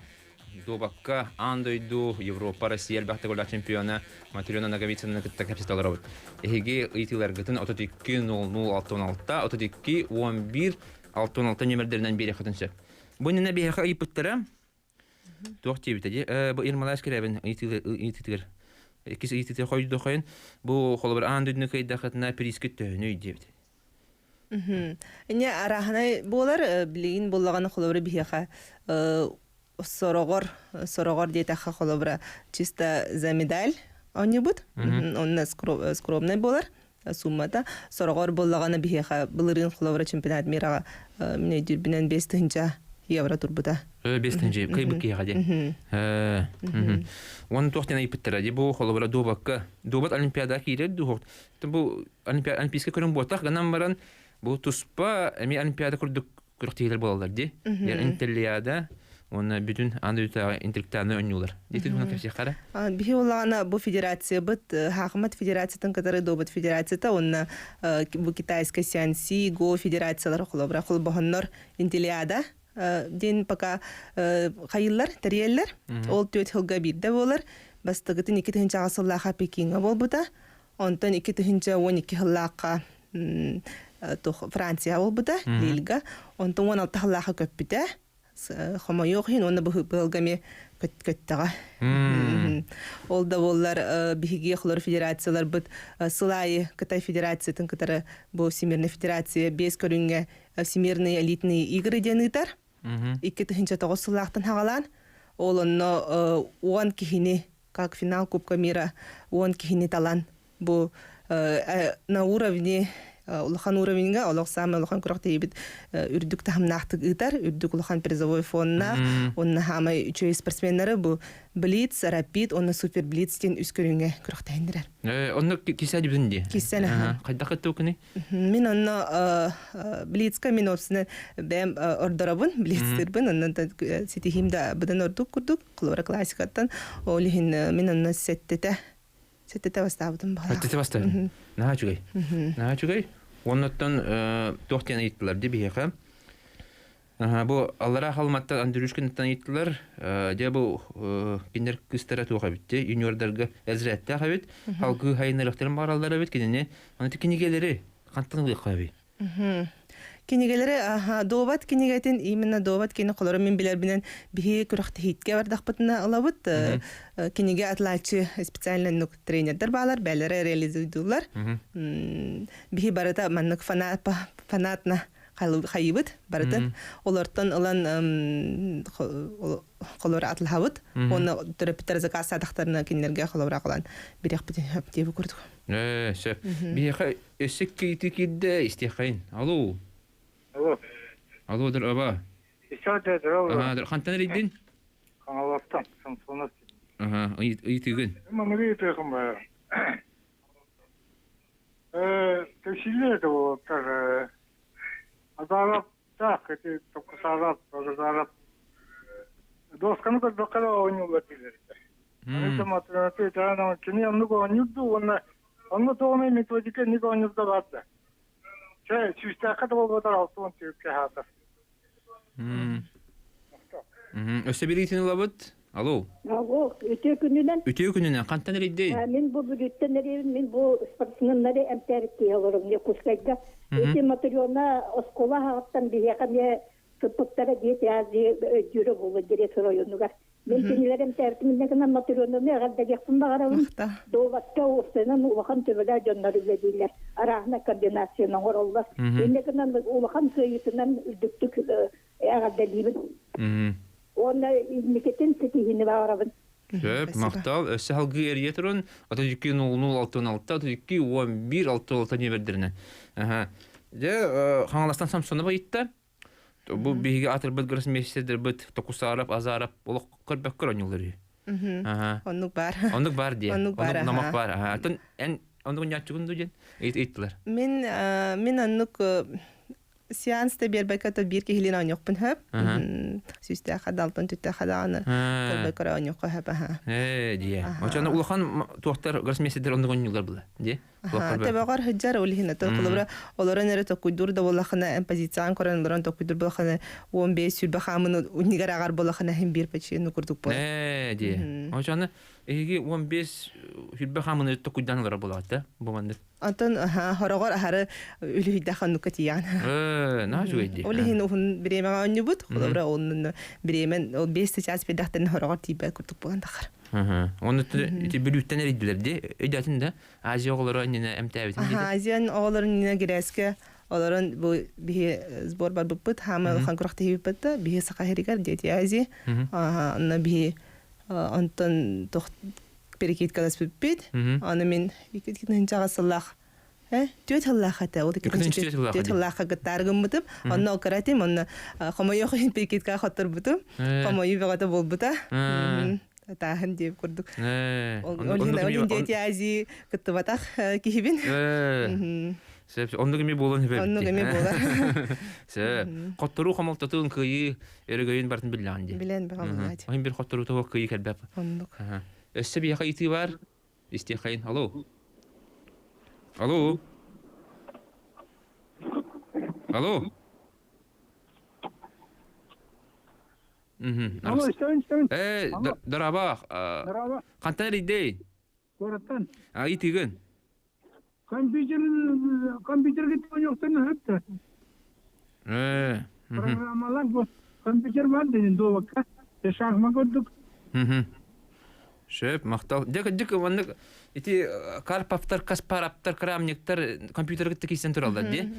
дуобакка аан дойду, Европа, Россия элбэх төгүллээх чемпиона Матрена Ноговицынаны кытта кэпсэтэ олоробут. Эһиги ыйытыыларгытын 32 00 66 32 11 66 нүөмэрдэринэн биэриэххитин сөп. Бу иннинэ биһиэхэ ыйыппыттара туох диэбитэ дии бу Ермолаевский кэлэбин ыйытыытыгар иккис ыйытыытыгар хойдохойун бу холобур аан дойдуну кыайдахытына приискит төһөнүй диэбит. Иньэ арааһынай буолар, билигин буоллаҕына холобура биһиэхэ сороҕор, сороҕор диэтэххэ холобура чисто за медаль оонньуубут. Онно скромнай буолар суммата. Сороҕор буоллаҕына биһиэхэ былырыын холобура чемпионат мираҕа мин өйдүүрбүнэн 5 тыһыынча евро турбута. 5 тыһыынча кыайбыт киһиэхэ диэн. Уонна туох диэн ыйыппыттара дии бу холобура дуобакка дуобат олимпиадаҕа киирэр дуу бу олимпийскай көрүҥ буолтах гынан баран бу туспа эмиэ олимпиада курдук күрэхтэһиилэр буолаллар дии. Интеллиада уонна бүтүн аан дойдутааҕы интеллектуальнай оонньуулар. Дии туһунан кэпсиэххэ эрэ. Биһи улаҕана бу федерациябыт Хаахымат федерациятын кытары Дуобат федерацията уонна бу китайскай Сянси, Го федерациялара холобура холбоһоннор Интеллиада диэн пока хайыллар, тэрийэллэр. Ол түөрт сылга биирдэ буолар. Бастакытын 2000 сыллаахха Пекиҥҥа буолбута. Онтон 2012 сыллаахха Франция буолбута, Лильга. Онтон 16 сыллаахха көппүтэ. Хомойуох иһин уонна быһылга эмиэ көттөҕө. Ол да буоллар биһиги холор федерацияларбыт сыл аайы Кытай Федерациятын кытары бу Всемирная Федерация биэс көрүҥҥэ Всемирные элитные игры диэн ыытар. 2009 сыллаахтан хаҕалаан ол онно 10 киһини как финал Кубка мира 10 киһини талан бу на уровне улахан уровеньга олох саамай улахан күрэхтэһиибит үрдүк таһымнаахтык ыытар, үрдүк улахан призовой фоннаах, уонна хаамай үчүгэй спортсменнары бу Блиц, Рапид уонна Супер Блиц диэн үс көрүҥҥэ күрэхтэһиннэрэр. Онно кисэ дибин дии. Киссэн аха. Хайдах кыттыбыкыный? Мин онно Блицка мин опсуна бэйэм ордоробун, Блицтыырбын, оннон ситиһиим да быдан ордук курдук, холобура классикаттан, ол иһин мин онно сэттэтэ сэттэтэ бастаабытым баҕалаах. Сэттэтэ бастаабытым. Наһаа үчүгэй. Наһаа үчүгэй. Оннуттан туох диэн ыйыттылар дии биһиэхэ. Бу аллараа Халыматтан Андрюшкиныттан ыйыттылар. Дьэ бу кинилэр кыыстара туох эбит дии юниордарга разрядтаах эбит. Халгыы хайыннарыахтарын баҕараллар эбит кинини. Аны кинигэлэри хантан ылыахха эбий? Кинигэлэри аха Довод кинигэтин именно Довод кини холоро мин билэрбинэн биһи күрэхтэһиитке бардахпытына ылабыт. Кинигэ атлааччы специально нук тренердер баалар, бээлэрэ реализуйдуулар. Биһи барыта маннык фанат фанатна хайыбыт барытын. Олортон ылан холор атлаһабыт. Оны төрөппүттэр заказ саатахтарына кинилэргэ холобура кылан бириэхпитин сөп диэби курдук. Сөп. Биһиэхэ өссө киити киирдэ истиэххэйин. Алло. Алло. Алло, дороба. Хантан эрийдин? Хаҥаластан, Самсонов. Аха, ыйытыгын. Манныгы ыйытыахым баар. Кэпсииллэр этэ буолуохтар. Азараптаах, ити Токусарап, Азарап. Досканы көрдөххө эрэ оонньууллар дииллэр этэ. Аны математика итаан кини оннук оонньуур дуу уонна онно тоҕо методика инник оонньуурга бар да. Чэ, сүүстээххэ да буолбатар 60 түөккэ хаатар. Өссө бириитин ылабыт. Алло. Алло, үтүө күнүнэн. Үтүө күнүнэн. Хантан эрийдей? Мин бу Бүлүүттэн эрийэбин, мин бу спортсменнары эмтээбит киһи олорум Якутскайга. Ити Матрена оскуола аһаҕыттан биһиэхэ эмиэ сыппыттара диэти Азия өйдүүрэ буолуо директор оройуонугар. Мин кинилэр эмтээбитим иннэ гынан Матренаны эҕэрдэлиэхпин баҕарабын. Дуобатка уопсайынан улахан төбөлөөх дьоннор үлэлииллэр. Арааһына координацияны оҥороллор. Иннэ гынан улахан кыайыытынан үрдүктүк эҕэрдэлиибин. Уонна инникитин ситиһиини баҕарабын. Сөп, махтал. Өссө салгыы эрийэ турун. 32 00 66 32 11 66 нүөмэрдэринэн. Дьэ, Хаҥаластан Самсонова ыйытта. Бу биһиги атырбыт гроссмейстердэрбит Токусаров, Азаров олох көрбөккөр оонньуулар үһү. Оннук бар. Оннук бар диye. Оннук бар. Номох бар. Атын эн оннук ньааччыгын ду диэн ыйыттылар. Мин мин оннук сеанс да биэрбэккэ то биир киһилиин оонньуохпун сөп. Сүүстээх хадалтан түттээх хадаҕаны көрбөккө оонньуохха сөп аха. Ээ дие. Очону улахан туохтар гроссмейстердер оннук оонньуулар була. Дие. Төбөҕөр сылдьар ол иһин атын холобура олорон эрэ токуйдуур да буоллахына позицияҕын көрөн олорон токуйдуур буоллахына 15 сүүрбэ хаамын уннигар аҕар буоллахына иһин биир почти курдук буолар. Ээ дии. Очону эһиги 15 сүүрбэ хаамын токуйдаан олорор буолаҕыт да бу маннык. Онтон хороҕор аһары үлүһүйдэх оннукка тиийэҕин. Ээ, наһаа үчүгэй дии. Ол иһин уһун бириэмэҕэ оонньуубут. Холобура оннун бириэмэн ол 5 час биэрдэхтэрин хороҕор тиийбэт курдук буолан тахар. Оны ити бүлүүттэн эрийдилэр дии. Өйдөөтүн да Азия оҕолоро иннинэ эмтээбитин диэтэ. Азиян оҕолорун иннинэ Грецкэ олорон бу биһи сбор барбыппыт, хаама улахан күрэхтэһиибиппит да, биһи Саха сиригэр Дети Азии. Онно биһи онтон туох перекидкаласпыппыт. Аны мин 2000 сыллаах түөрт сыллаах этэ. Ол түөрт сыллаахха кыттаары гыммытым. Онно ол кыра этим, онно хомойуох иһин перекидкаҕа хотторбутум. Хомойуу бөҕөтө буолбута. Тааһын диэбит курдук. Ол иһин Дети Азии кыттыбатах киһибин. Сөп, оннук эми буолан хөбөбүт. Оннук эми буолар. Сөп. Хотторуу хомолтотун кыйыы өрөгөйүн бартын биллэҕин дии. Билэн баҕалаат. Оһин бир хотторуу того кыйыы кэлбэп. Оннук. Өссө биһиэхэ ыйытыы бар. Истиэххэйин. Алло. Алло. Алло. Алло, истэбин, истэбин. Э, дорообо. Дорообо. Хантан эрийдэй? Куораттан. А, ыйытыгын. Компьютер, компьютерге оонньуохтарын сөп да. Э. Программалар бу компьютер бар дэнин дуобакка. Шахмат курдук. Сөп, махтал. Дьэ, дьик маннык ити Карповтар, Каспараптар, Крамниктар компьютерга киирсэн тураллар дии.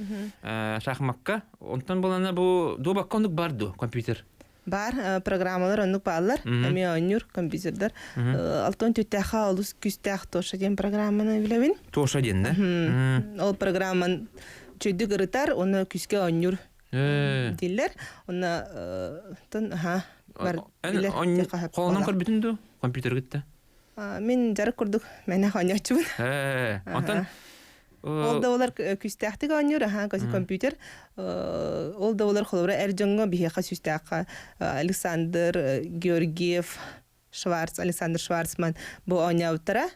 Шахмакка. Онтон булана бу дуобакка оннук бар дуо компьютер? Бар программалар оннук бааллар. Эмиэ оонньуур компьютердар. Алтан түттээхэ олус күүстээх Тоша диэн программаны билэбин. Тоша диэн да? Ол программан чөйдүк ырытар, оны күүскэ оонньуур дииллэр. Онно тон аха бар билэр. Қолынан көрбүтүн дуу компьютергытта? Мин жарык курдук мэнэ оонньооччубун. Онтон Ол да олар күүстээхтик оонньуур, аха, компьютер. Ол да олар холобура эр дьоҥҥо биһиэхэ сүүстээххэ Александр Георгиев Шварц, Александр Шварцман бу оонньообуттара.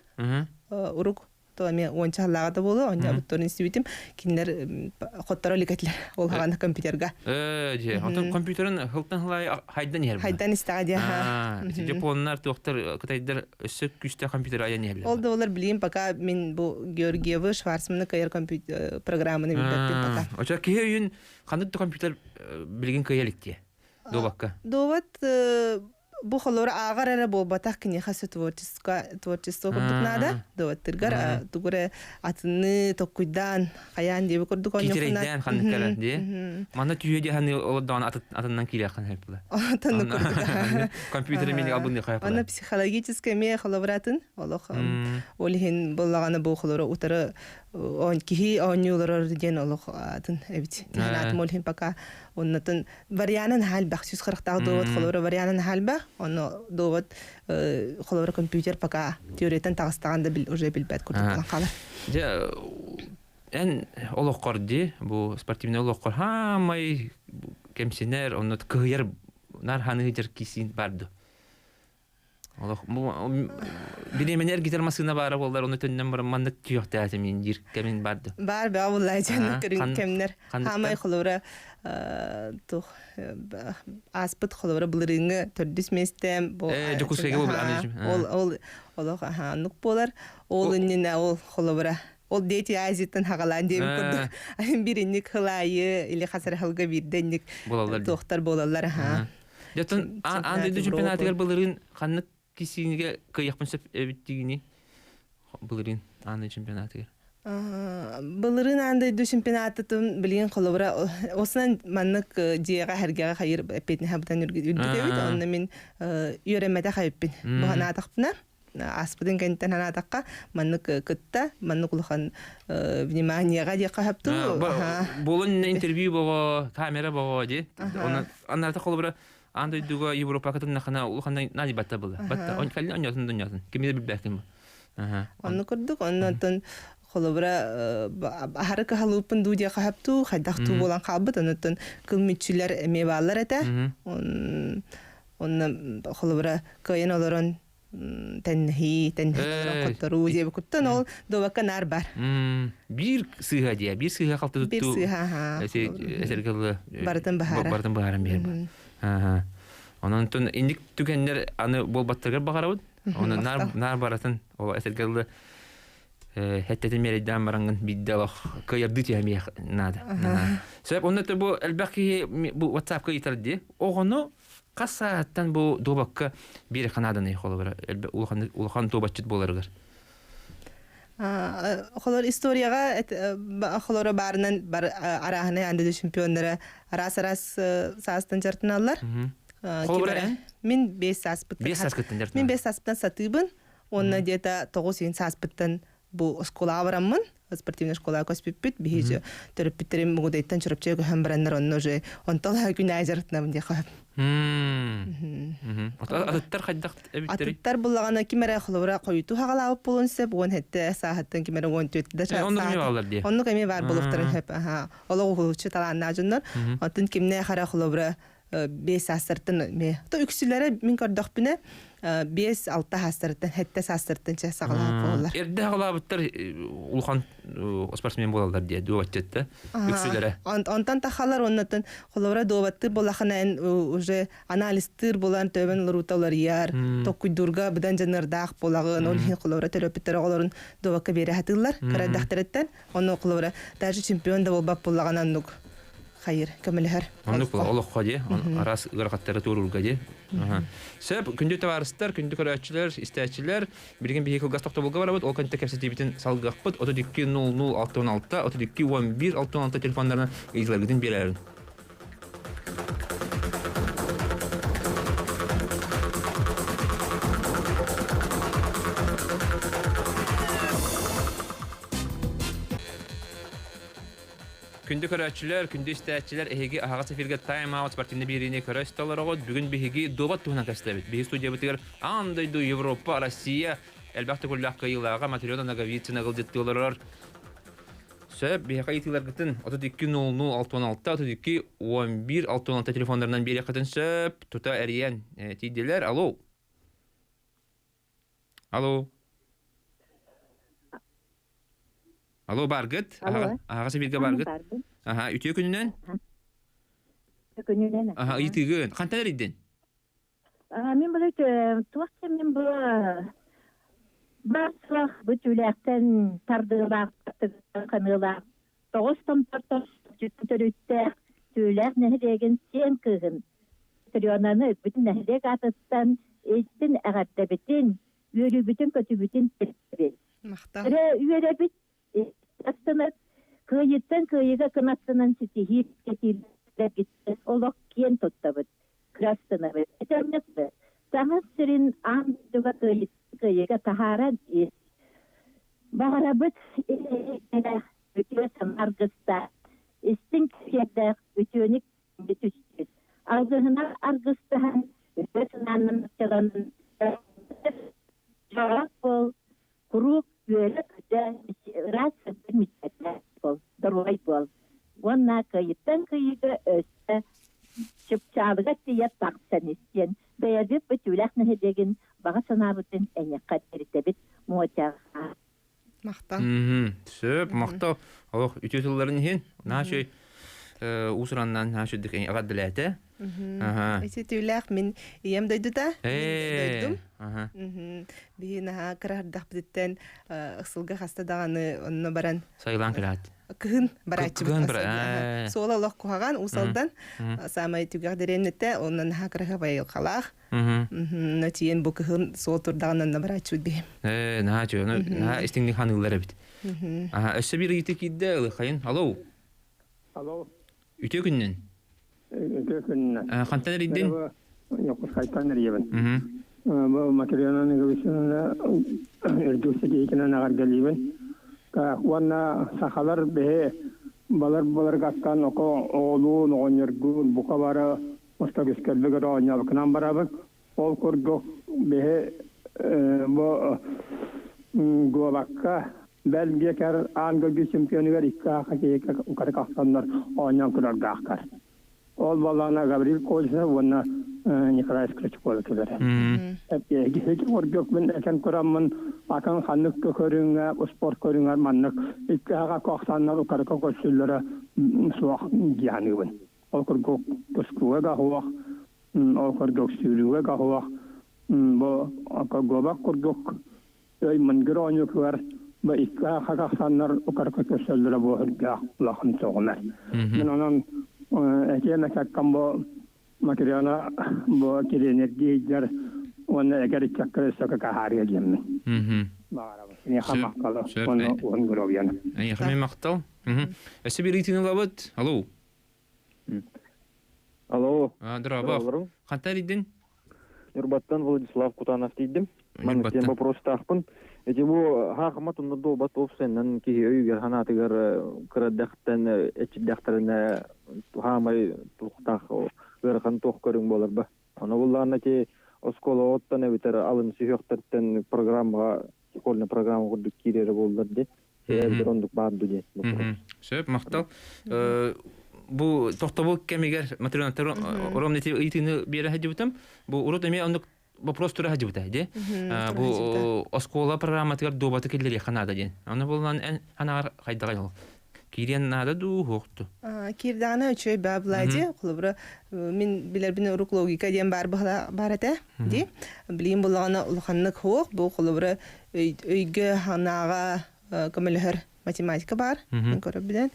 Урук то эмиэ уонча сыллааҕа да буолуо, оонньообуттарын истибитим. Кинилэр хотторо илик этилэр ол хаҕана компьютерга. Ээ, дьэ, онтон компьютерын хылтан хылай хайдан иһэр. Хайдан истэҕэ дии, аха. Японнар, туохтар, кытайдар өссө күүстээх компьютер айан иһэллэр. Ол да болар билигин пока мин бу Георгиевы, Шварцманы кыайар компьютер программаны билбэппин пока. Очо киһи өйүн ханнык да компьютер билигин кыайа илик дии. Дуобакка. Дуобат. Бу холор ааҕар эрэ буолбатах киниэхэ творчество творчество курдук наада. Доваттыргар тугуре атыны токкуйдаан хайаан диэби курдук Китерейдээн ханнык ди. Манна түйө диһаны олордоон атыннан киирээххин хайпыла. Отонну курдук. Компьютер мени албынны хайпыла. Аны психологическая ме холобратын олох ол иһин боллаганы бу холоро утары он киһи оонньууларар диэн олох атын эбит. Тиһэн ол иһин пока оннотун варианын халбах сүз кырыктаах довод холобура варианын халбах онно довод холобура компьютер пока теориятан таҕыстаҕан да уже билбэт курдук буолан хаалар. Дьэ эн олоххор ди бу спортивный олоххор хаамай кэмсинэр онно кыһыйар нар ханыһыдьар кисин барды. Олох бириэмэни эргитэр массыына баара буоллар, ону төннөн баран маннык түйөхтээти мин диир кэмин барды. Баар баа буллаа дьаннык көрүн кэмнэр. Хаамай холобура тух ааспыт холобура былырыыҥҥы төрдүс миэстэм бу Дьокуускайга буолбут ол ол олох аһааннык буолар. Ол иннинэ ол холобура ол Дети Азияттан хагалаан диэбит курдук биринник хылаайы или хасарахалга биирдэнник туохтар буолаллар аха. Дьоттон аан дойду чемпионатыгар былырыын ханнык кисиинигэ кыайыахпын сөп эбит дигини былырыын аан дойду чемпионатыгар? Былырыын аан дойду чемпионатытын билигин холобура осунан маннык дьиэҕэ хэргэҕэ хайыр эппиэтинэһэ бутан үрдүк эбит. Онно мин үөрэммэтэх эбиппин. Бу санаатахпына ааспытын кэнниттэн санаатахха маннык кытта маннык улахан вниманиеға диэххэ сөптүү. Буолун интервью бого, камера бого ди. Оны анарата холобура аан дойдуга Европа кытыннахына улахан нади батта была. Батта он калли оньотун дуньотун. Кими билбэккин бу. Онну курдук оннотон холобура аһары кыһалыыппын дуу диэххэ сөптүү, хайдах туу буолан хаалбыт. Оннотон кыл мүччүлэр эмиэ бааллар этэ. Онно холобура кыайан олорон тэннэһии, тэннэһии хотторуу диэби куттан ол дуобакка наар бар. Биир сыыһа диэ, биир сыыһа халты Биир сыыһа, эсэргелы барытын баһара. Барытын баһаран биэр. Онон тун инник түгэннер аны буолбаттаргар баҕарабыт. Оны нар нар баратын ол эсэргелы хеттетин мерейдаан барангын бидде олох кыйырды түһэмиэх наада. Сөп, онно бу элбэх киһи бу WhatsApp-ка ыйтар дии. Оҕону хас сааттан бу дуобакка биир ханааданы холобура улахан улахан дуобатчыт буоларыгар. Холор историяҕа холоро баарынан бар арааһынай андыды чемпионнара араас-араас саастан дьартыналлар. Холобура Мин 5 сааспыттан. 5 сааскыттан дьартыналлар. Мин 5 сааспыттан сатыыбын. Уонна где-то 9 сааспыттан бу оскуолаҕа бараммын, спортивная школаҕа көспүппүт. Биһиги төрөппүттэрим Мугудайтан Чурапчыга көһөн бараннар онно уже онтон күн аайы дьарыктанабын диэххэ сөп. Атыттар хайдах эбиттэрий? Атыттар буллаҕына ким эрэ холобура хойутуу хаҕалаабыт буолуон сөп, 17 сааһыттан ким эрэ 14 да Оннук эмиэ бааллар дии. Оннук эмиэ баар буолуохтарын сөп. Олох уһулуччу талааннаах дьоннор. Оттон кимнээх эрэ холобура 5 саастарыттан эмиэ. То үксүлэрэ мин көрдөхпүнэ 5-6 саастарыттан, 7 саастарыттан чэ саҕалаабыт буолаллар. Эрдэ саҕалаабыттар улахан спортсмен буолаллар диye дуобатчытта үксүлэрэ. Онтон тахалар оннотон холобура дуобаттыыр буоллахына эн уже анализтыыр буолан төбөн лорута уларыйар, токкуйдуурга быдан дьаныардаах буолаҕын, ол иһин холобура төрөппүттэр оҕолорун дуобакка биэрэ сатыыллар кыра Онно холобура даже чемпион да буолбат буоллаҕына оннук хайыр көмөлөһөр. Оннук олоххо дии, араас ыарахаттары туоруурга дии. Сөп, күндү табаарыстар, күндү көрөөччүлэр, истээччилэр, билигин биһиги кылгас тохтобулга барабыт, ол кэнтэ кэпсэтиибитин салгыахпыт. 32 00 66 32 11 66 телефоннарынан ыйытыларгытын биэрэрин. Күндү көрөөччүлэр, күндү истээччилэр, эһиги аһаҕас эфиргэ Time Out спортивный биэриини көрө истэ Бүгүн биһиги дуобат туһунан кэпсэтэбит. Биһиги студиябытыгар аан дойду, Европа, Россия элбэх төгүллээх кыайыылааҕа Матрена Ноговицына ыалдьыттыы олорор. Сөп, биһиэхэ ыйытыыларгытын 32 00 66 32 11 66 телефоннарынан биэриэххитин сөп. Тута эрийэн тиийдилэр. Алло. Алло. Алло, баргыт? Аһаҕас эфиргэ баргыт? Аха, үтүө күнүнэн? Күнүнэн. Аха, ыйытыыгын. Хантан эрийдин? Мин бу туох мин бу барсах бу түүлээхтэн тардыылаах ханыылаах тоҕус томтортон төрүттээх түүлээх нэһилиэгин сиэн кыыһын. Матрёнаны бүтүн нэһилиэк аатыттан истин эҕэрдэбитин, үөрүүбүтүн-көтүүбүтүн тиэрдэбит. Махтал. Эрэ үөрэбит, астынар, кыайыттан кыайыыга кынаттанан ситиһии кэтиилэргиттэн олох киэн туттабыт, кырастынабыт. Этэммит саҥа сирин аан дойдуга кыайыттан кыайыыга таһааран ис. Баҕарабыт ил-эйэлээх, үтүө санаа аргыстаах, истиҥ кэпсиэрдээх үтүөнү түспүт. Аргыһынан аргыстаһан, үтүө санаанан аччаланан, дьоҕор буол, куруук үөрэ-көтө, ыраас сырдык мичээрдээх буол, доруобай буол. Уонна кыайыттан кыайыыга өссө чыпчаалыгар тиийэ тахсан ис диэн бэйэбит Бөтүүлээх нэһилиэгин баҕа санаабытын эйиэхэ тиэрдэбит Мотяҕа. Махтал. Сөп, махтал. Олох үтүө тылларын иһин. Наһаа үчүгэй уус-ураннаан наһаа үчүгдүк эҕэрдэлээтэ. Ити түүлээх мин ийэм дойдута. Мин дойдум. Биһи наһаа кыраһардахпытыттан ыксылга хаста даҕаны онно баран Сайылаан кэлээт. Кыһын барааччыбыт. Суола олох куһаҕан Уус Алдан саамай түгэх дэриэннэтэ онно наһаа кыраһыабай айылҕалаах. Онно тиийэн бу кыһын суол турдаҕына онно барааччыбыт биһи. Ээ, наһаа үчүгэй. Ону наһаа истиҥник ханыыллар эбит. Аха, өссө биир ыйытыы киирдэ, ылыхайын. Алло. Алло. Үтүө күнүнэн. Үтүө күнүнэн. Хантан эрийдин? Дьокуускайтан эрийэбин. Бу Матрена Николаевна үрдүк ситиһиитинэн эҕэрдэлиибин. Уонна сахалар биһи балар баларгаттан око оҕолуун, оҕонньоргуун бука бары устагыскэлбигэр оонньообукунан барабыт. Ол курдук биһи бу дуобакка Бельгия аан дойду чемпионугар икки аха киһи утары тахсаннар оонньоон турардаахтар. Ол буоллаҕына Гаврил Кольцев уонна Николай Скричков этилэр. Эппиэги курдук мин этэн тураммын атын ханнык да көрүҥҥэ, спорт көрүҥэр маннык икки аха кохсаннар утарыта көрсүллэрэ суох дии саныыбын. Ол курдук тускуга да суох, ол курдук сүүрүүгэ да суох, бу гобак курдук өй мындыр оонньуутугар бу икки аха тахсаннар утарыта көрсөллөрө бу үрдээх улахан сөҕүмэр. Мин онон этиэм этаккам бу Матрена бу тренердии сылдьар уонна эгэр ыччакка өссө каһаарыа диэммин. Баҕарабын. Киниэхэ махталы уонна уһун доруобуйаны. Эйиэхэ эмиэ махтал. Өссө биир ыйытыыны ылабыт. Алло. Алло. Дорообо. Хантан эрийдин? Ньурбаттан Владислав Кутанов тиийдим. Маннык диэн вопростаахпын. Эти бу хаахыма тунна дуобат уопсайынан киһи өйүгэр санаатыгар кырадахтан эчирдэхтэринэ хаамай тухтаах ыарахан туох көрүҥ буолар ба. Ону буллаҕына ити оскуолаҕыттан эбэтэр алын сүһүөхтэртэн программаҕа школьная программа курдук киирэрэ буоллар ди. Эбэтэр оннук баар ду диэн вопрос. Сөп, махтал. Бу тохтобул кэмигэр материаллар ровно ити ыйытыыны биэрэ сылдьыбытым. Бу урут эмиэ оннук вопрос тура сылдьыбыта ди. Бу оскуола программатыгар дуобаты киллэриэххэ наада диэн. Аны булан эн анаҕар хайдаҕай ол? Киириэн наада дуу, суохту? Киирдэҕинэ үчүгэй баа Влади, холобура мин билэрбин урук логика диэн баар баар этэ дии. Билигин буллаҕына улаханнык суох, бу холобура өйгө санааҕа көмөлөһөр математика баар, мин көрөр билэн.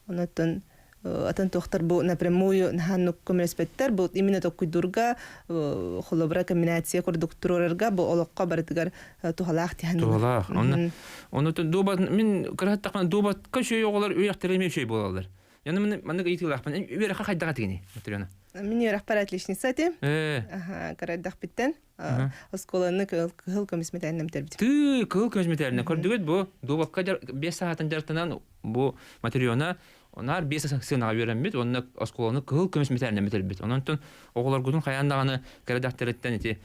Онон атын туохтар бу напрямую наһааннык көмөлөспөттөр, бу именно токкуйдуурга, холобура комбинация курдук туруорарга бу олоххо барытыгар туһалаах тиһэн. Туһалаах. Онно Онно дуобат мин кыраһаттахпына дуобатка үчүгэй оҕолор үөрэхтэрэ эмиэ үчүгэй буолаллар. Яны маннык ыйытыылаахпын. Үөрэххэ хайдах этигиний, Матрена? Мин үөрэхпэр отличница этим. Аха, кырадахпыттан оскуоланы кыһыл көмүс мэтээлинэн бүтэрбитим. Тыы, кыһыл көмүс мэтээлинэн көрдүгүт бу дуобакка 5 саатан дьарыктанан бу Матрена наар 5 сыанаҕа үөрэммит уонна оскуоланы кыһыл көмүс мэтээлинэн бүтэрбит. Онон оҕолоргутун хайаан даҕаны кэрэдэхтэриттэн ити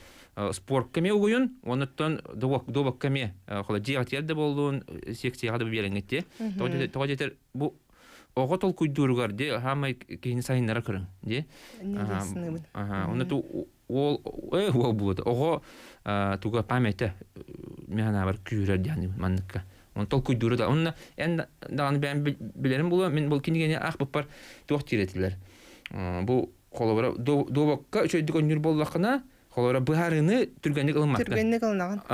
спортка эмиэ угуйун, оннуттан дуобакка эмиэ холо дьиэҕитигэр да буоллун, секцияҕа да биэрэҥҥит дии. Тоҕо диэтэр бу оҕо толкуйдууругар дии хаамай киһини сайыннара көрүҥ дии. Онно уол уол буолуо оҕо туга памяте мин санаабар күүрэр диэн манныкка. Он толкуйдуура да. Онно эн даҕаны бэйэм билэрим буолуо, мин бұл кинигэни аахпыппар туох диир этилэр. Бу холобура дуобакка үчүгэйдик оонньуур буоллаххына, Холобура быһаарыыны түргэнник ылыммаккын. Түргэнник ылынаҕын.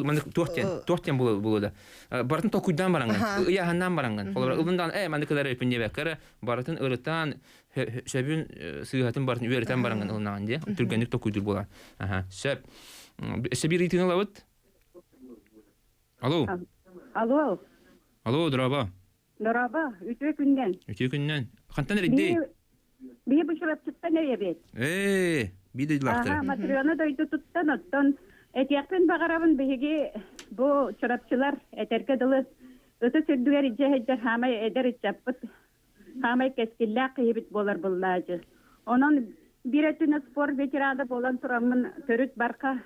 Маннык туох диэн, туох диэн буолуо да. Барытын толкуйдаан бараҥҥын, ыйааһыннаан бараҥҥын. Холобура ылындаан, ээ маннык ылар эбиппин диэбэккэ эрэ, барытын ырытан, сөбүн, сыыһатын барытын үөрэтэн бараҥҥын ылынаҕын диэ. Түргэнник толкуйдуур буолар. Аха, сөп. Өссө биир ыйытыыны ылабыт. Алло. Алло. Алло, дорообо. Дорообо, үтүө күннэн. Үтүө күннэн. Хантан эрийдий? Биһи бу Чурапчыттан эйэбит. Ээ, биир дойдулаахтара. Аха, Матрена дойдутуттан оттон этиэхпин баҕарабын биһиги бу Чурапчылар этэргэ дылы ытыс үрдүгэр илдьэ сылдьар хаамай эдэр ыччаппыт хаамай кэскиллээх киһибит буолар быллаадьы. Онон биир өттүнэн спорт ветерана буолан тураммын төрүт барха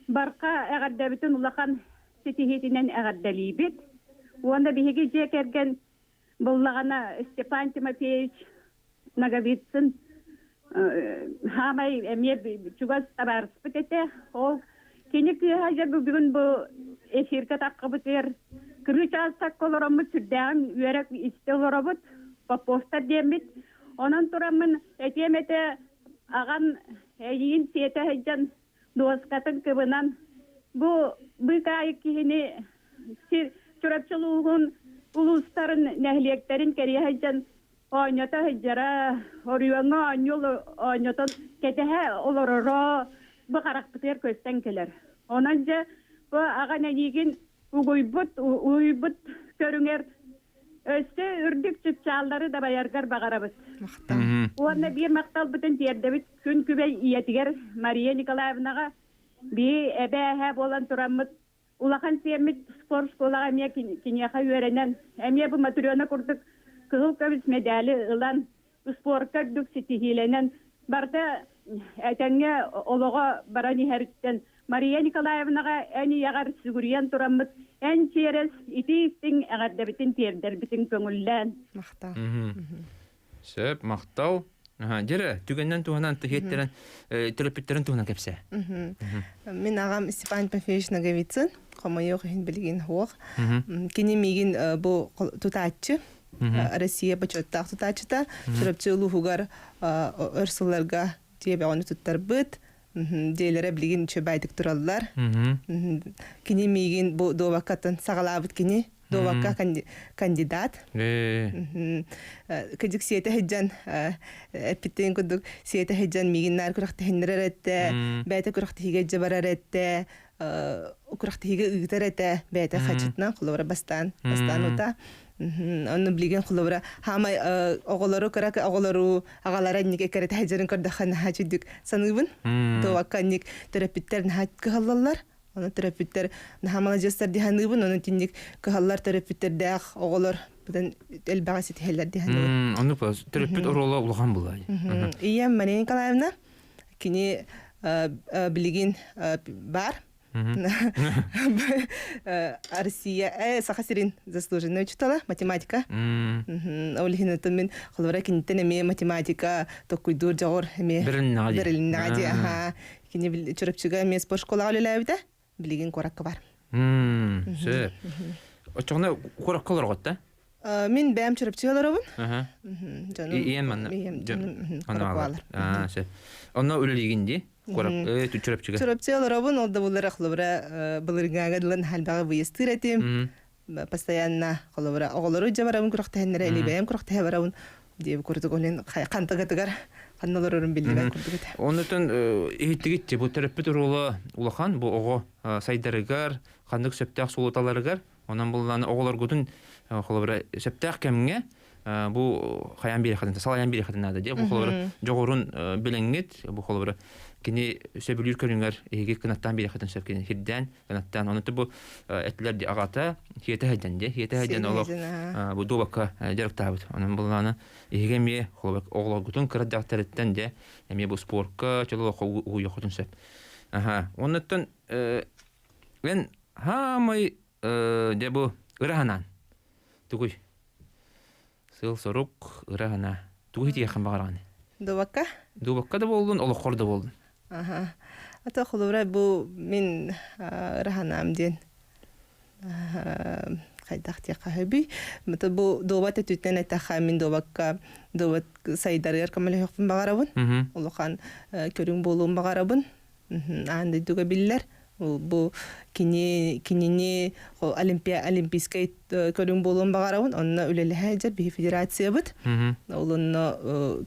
барха эҕэрдэбитин улахан ситиһиитинэн эҕэрдэлиибит. Уонна биһиги дьиэ кэргэн буллаҕына Степан Тимофеевич Ноговицын хаамай эмиэ чугас табаарыспыт этэ. Ол кини кыыһа дьэ бүгүн бу эфиргэ таххыбытыгар кырыы чаастакка олороммут сүрдээҕин үөрэ истэ олоробут. Поповтар диэммит. Онон тураммын этиэм этэ аҕам эйиин сиэтэ сылдьан дуоскатын кыбынан бу быыкаайык киһини сир Чурапчы улууһун улуустарын нэһилиэктэрин кэрийэ сылдьан оонньото сылдьара, оройуоҥҥа оонньуу оонньотон кэтэһэ олороро бу харахпытыгар көстөн кэлэр. Онон дьэ бу аҕан эйиигин угуйбут уһуйбут көрүҥэр Өссө үрдүк чыпчааллары дабайаргар баҕарабыт. Махтал. Уонна биир махталбытын тиэрдэбит күн күбэй ийэтигэр Мария Николаевнаҕа бии эбээ-эһээ буолан тураммыт улахан сиэммит спорт школаҕа эмиэ киниэхэ үөрэнэн эмиэ бу Матрена курдук кыһыл көмүс медали ылан спорка үрдүк ситиһиилэнэн барыта этэҥҥэ олоҕо баран иһэриттэн Мария Николаевнаҕа эн ийэҕэр сүгүрүйэн тураммыт эн чиэрэс итии-истиҥ эҕэрдэбитин тиэрдэрбитин көҥүллээн. Махтал. Сөп, махтал. Дьэрэ, түгэннэн туһанан тыһиэттэрэн төрөппүттэрин туһунан кэпсээ. Мин аҕам Степан Тимофеевич Ноговицын, хомойуох иһин билигин суох. Кини миигин бу тутааччы, Россия бочуоттаах тутааччыта, Чурапчы улууһугар өр сылларга дьиэ бөҕөнү туттарбыт, дьиэлэрэ билигин үчүгэйдик тураллар. Кини миигин бу дуобаккаттан саҕалаабыт кини, дуобакка кандидат. Кыдьык сиэтэ сылдьан эппиттэрин курдук сиэтэ сылдьан миигин наар күрэхтэһиннэрэр этэ, бэйэтэ күрэхтэһиигэ илдьэ барар этэ, күрэхтэһиигэ ыытар этэ, бэйэтэ хачытынан холобура бастаан бастаан ута. Онно билигин холобура хаамай оҕолору кыра оҕолору аҕалара инник эккирэтэ сылдьарын көрдөххө наһаа үчүгдүк саныыбын. Туобакка инник төрөппүттэр наһаа кыһаллаллар. Ону төрөппүттэр наһаа маладьыастар дии саныыбын. Ону итинник кыһаллар төрөппүттэрдээх оҕолор быдан элбэҕи ситиһэллэр дии саныыбын. Оннук төрөппүт оруола улахан буолла. Ийэм Мария Николаевна кини билигин баар. Россия, Саха сирин заслуженный учителя, математика. Ол иһин мин холобура киниттэн эмиэ математика токкуйдуур дьоҕур эмиэ берилиннэҕэ дии. Аха. Кини Чурапчыга эмиэ спорт школаҕа үлэлээбитэ. Билигин куоракка бар. Сөп. Оччоҕуна куоракка олороҕут да? Мин бэйэм Чурапчыга олоробун. Дьонум Ийэм манна. Ийэм дьонум куоракка Сөп. Онно үлэлиигин дии? Куорак Чурапчыга. Чурапчыга олоробун, ол да буллар холобура былыргаага дылан хальбаҕа выездтыыр этим. Постоянно холобура оҕолору дьэ барабын күрэхтэһиннэрэ или бэйэм күрэхтэһэ барабын диэби курдук олен хантагатыгар ханна олорорун биллибэт курдук этэ. Оннутун иһиттигит бу төрөппүт оруола улахан бу оҕо сайдарыгар, ханнык сөптөөх суолуталарыгар Онон буллаан оҕолоргутун холобура сөптөөх кэмҥэ бу хайаан биэрэххитин салайан биэрэххитин наада дии. Бу холобура дьоҕурун билэҥҥит, бу холобура кини сөбүлүүр көрүҥэр эһиги кынаттаан биэрэххитин сөп кини хирдээн кынаттаан ону бу этилэр ди аҕата хиэтэ сылдьан дии хиэтэ сылдьан олох бу дуобакка дьарыктаабыт. Онон буллаана эһиги эмиэ холобура оҕолоргутун кыра дьахтарыттан дьэ эмиэ бу спорка чөл олоххо угуйуоххутун сөп. Аха. Оннуттан Эн хаамай дьэ бу ыра санаан тугуй? Сыал-сорук, ыра санаа. Тугу итиэххин баҕараҕын? Дубакка? Дубакка да буоллун, олоххор да буоллун. Аха. Ата холобура бу мин ыра санаам диэн хайдах диэххэ сөбүй? Бу дуобат өттүттэн эттэххэ мин дуобакка дуобат сайдарыгар көмөлөһүөхпүн баҕарабын. Улахан көрүҥ буолуон баҕарабын. Аан дойдуга биллэр. Бу кини кинини олимпия олимпийскай көрүҥ буолуон баҕарабын. Онно үлэлэһэ сылдьар биһи федерациябыт. Ол онно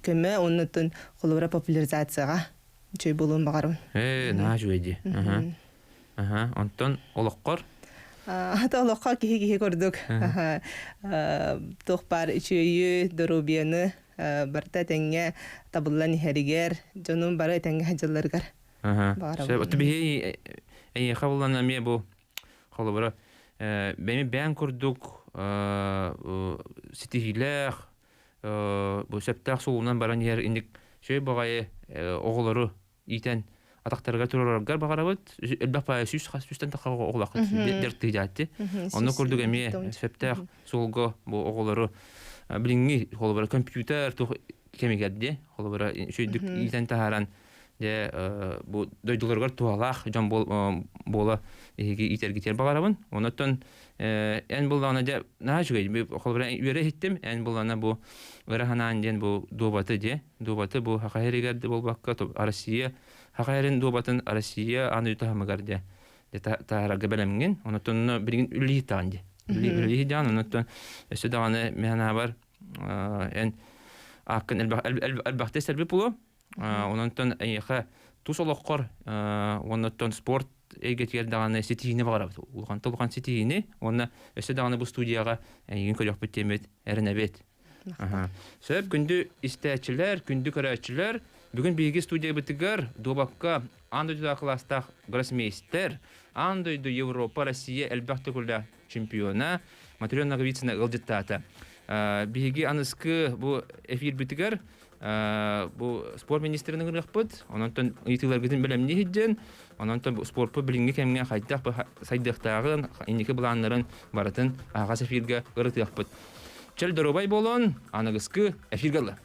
көмө, оннуттан холобура популяризацияҕа үчүгэй буолуон баҕарабын. Ээ, наһаа үчүгэй дии. Аха. Онтон олоххор? Ата олоххо киһи-киһи курдук. Туох баар үчүөйү, доруобуйаны барыта этэҥҥэ табыллан иһэригэр, дьонум бары этэҥҥэ сылдьалларыгар баҕарабын. Сөп. Оту биһи эйиэхэ булан эмиэ бу холобура бэйэм бэйэм курдук ситиһиилээх бу сөптөөх суолунан баран иһэр инник үчүгэй баҕайы оҕолору иитэн атахтарыгар турараргар баҕарабыт. Элбэх баайы сүүс хас сүүстэн тахха оҕолооххут дьарыктыыдьаатти. Онно курдук эмиэ сөптөөх суолга бу оҕолору билиҥҥи холобура компьютер туох кэмигэр дии холобура үчүгэйдик иитэн таһааран дьэ бу дойдуларыгар туһалаах дьон буола эһиги иитэргитигэр баҕарабын. Онон эн буллаҕына дьэ наһаа үчүгэй холобура үөрэ иһиттим эн буллаҕына бу ыра санаан диэн бу дуобаты дьэ дуобаты бу Саха сиригэр да буолбакка Россия Саха сирин дуобатын Россия аан дойду таһымыгар дьэ таһаарарга бэлэмҥин онотон билигин үлэлиһиттаҕын дьэ үлэлиһидэҕин онотон өссө даҕаны мин санаабар эн ааккын элбэхтэ истэрбит буолуо ононтон эйиэхэ тус олоххор уоннаттан спорт эйгэтигэр даҕаны ситиһиини баҕарабыт улахан улахан ситиһиини уонна өссө даҕаны бу студияҕа эйигин көрүөхпүт диэммит эрэнэбит. Сөп күндү истээччилэр, күндү көрөөччүлэр, бүгүн биһиги студиябытыгар дуобакка аан дойдутааҕы кылаастаах гроссмейстер, аан дойду, Европа, Россия элбэх төгүллээх чемпиона Матрена Ноговицына ыалдьыттаата. Биһиги аныскы бу эфирбитигэр бу спорт министрин ыҥырыахпыт. Онон ыйытыыларгытын бэлэмнии сылдьан, онон спорпут билиҥҥи кэмҥэ хайдах сайдыахтааҕын, инники былааннарын барытын аһаҕас эфиргэ ырытыахпыт. Чөл доруобай буолун, аныгыскы эфиргэ ылла.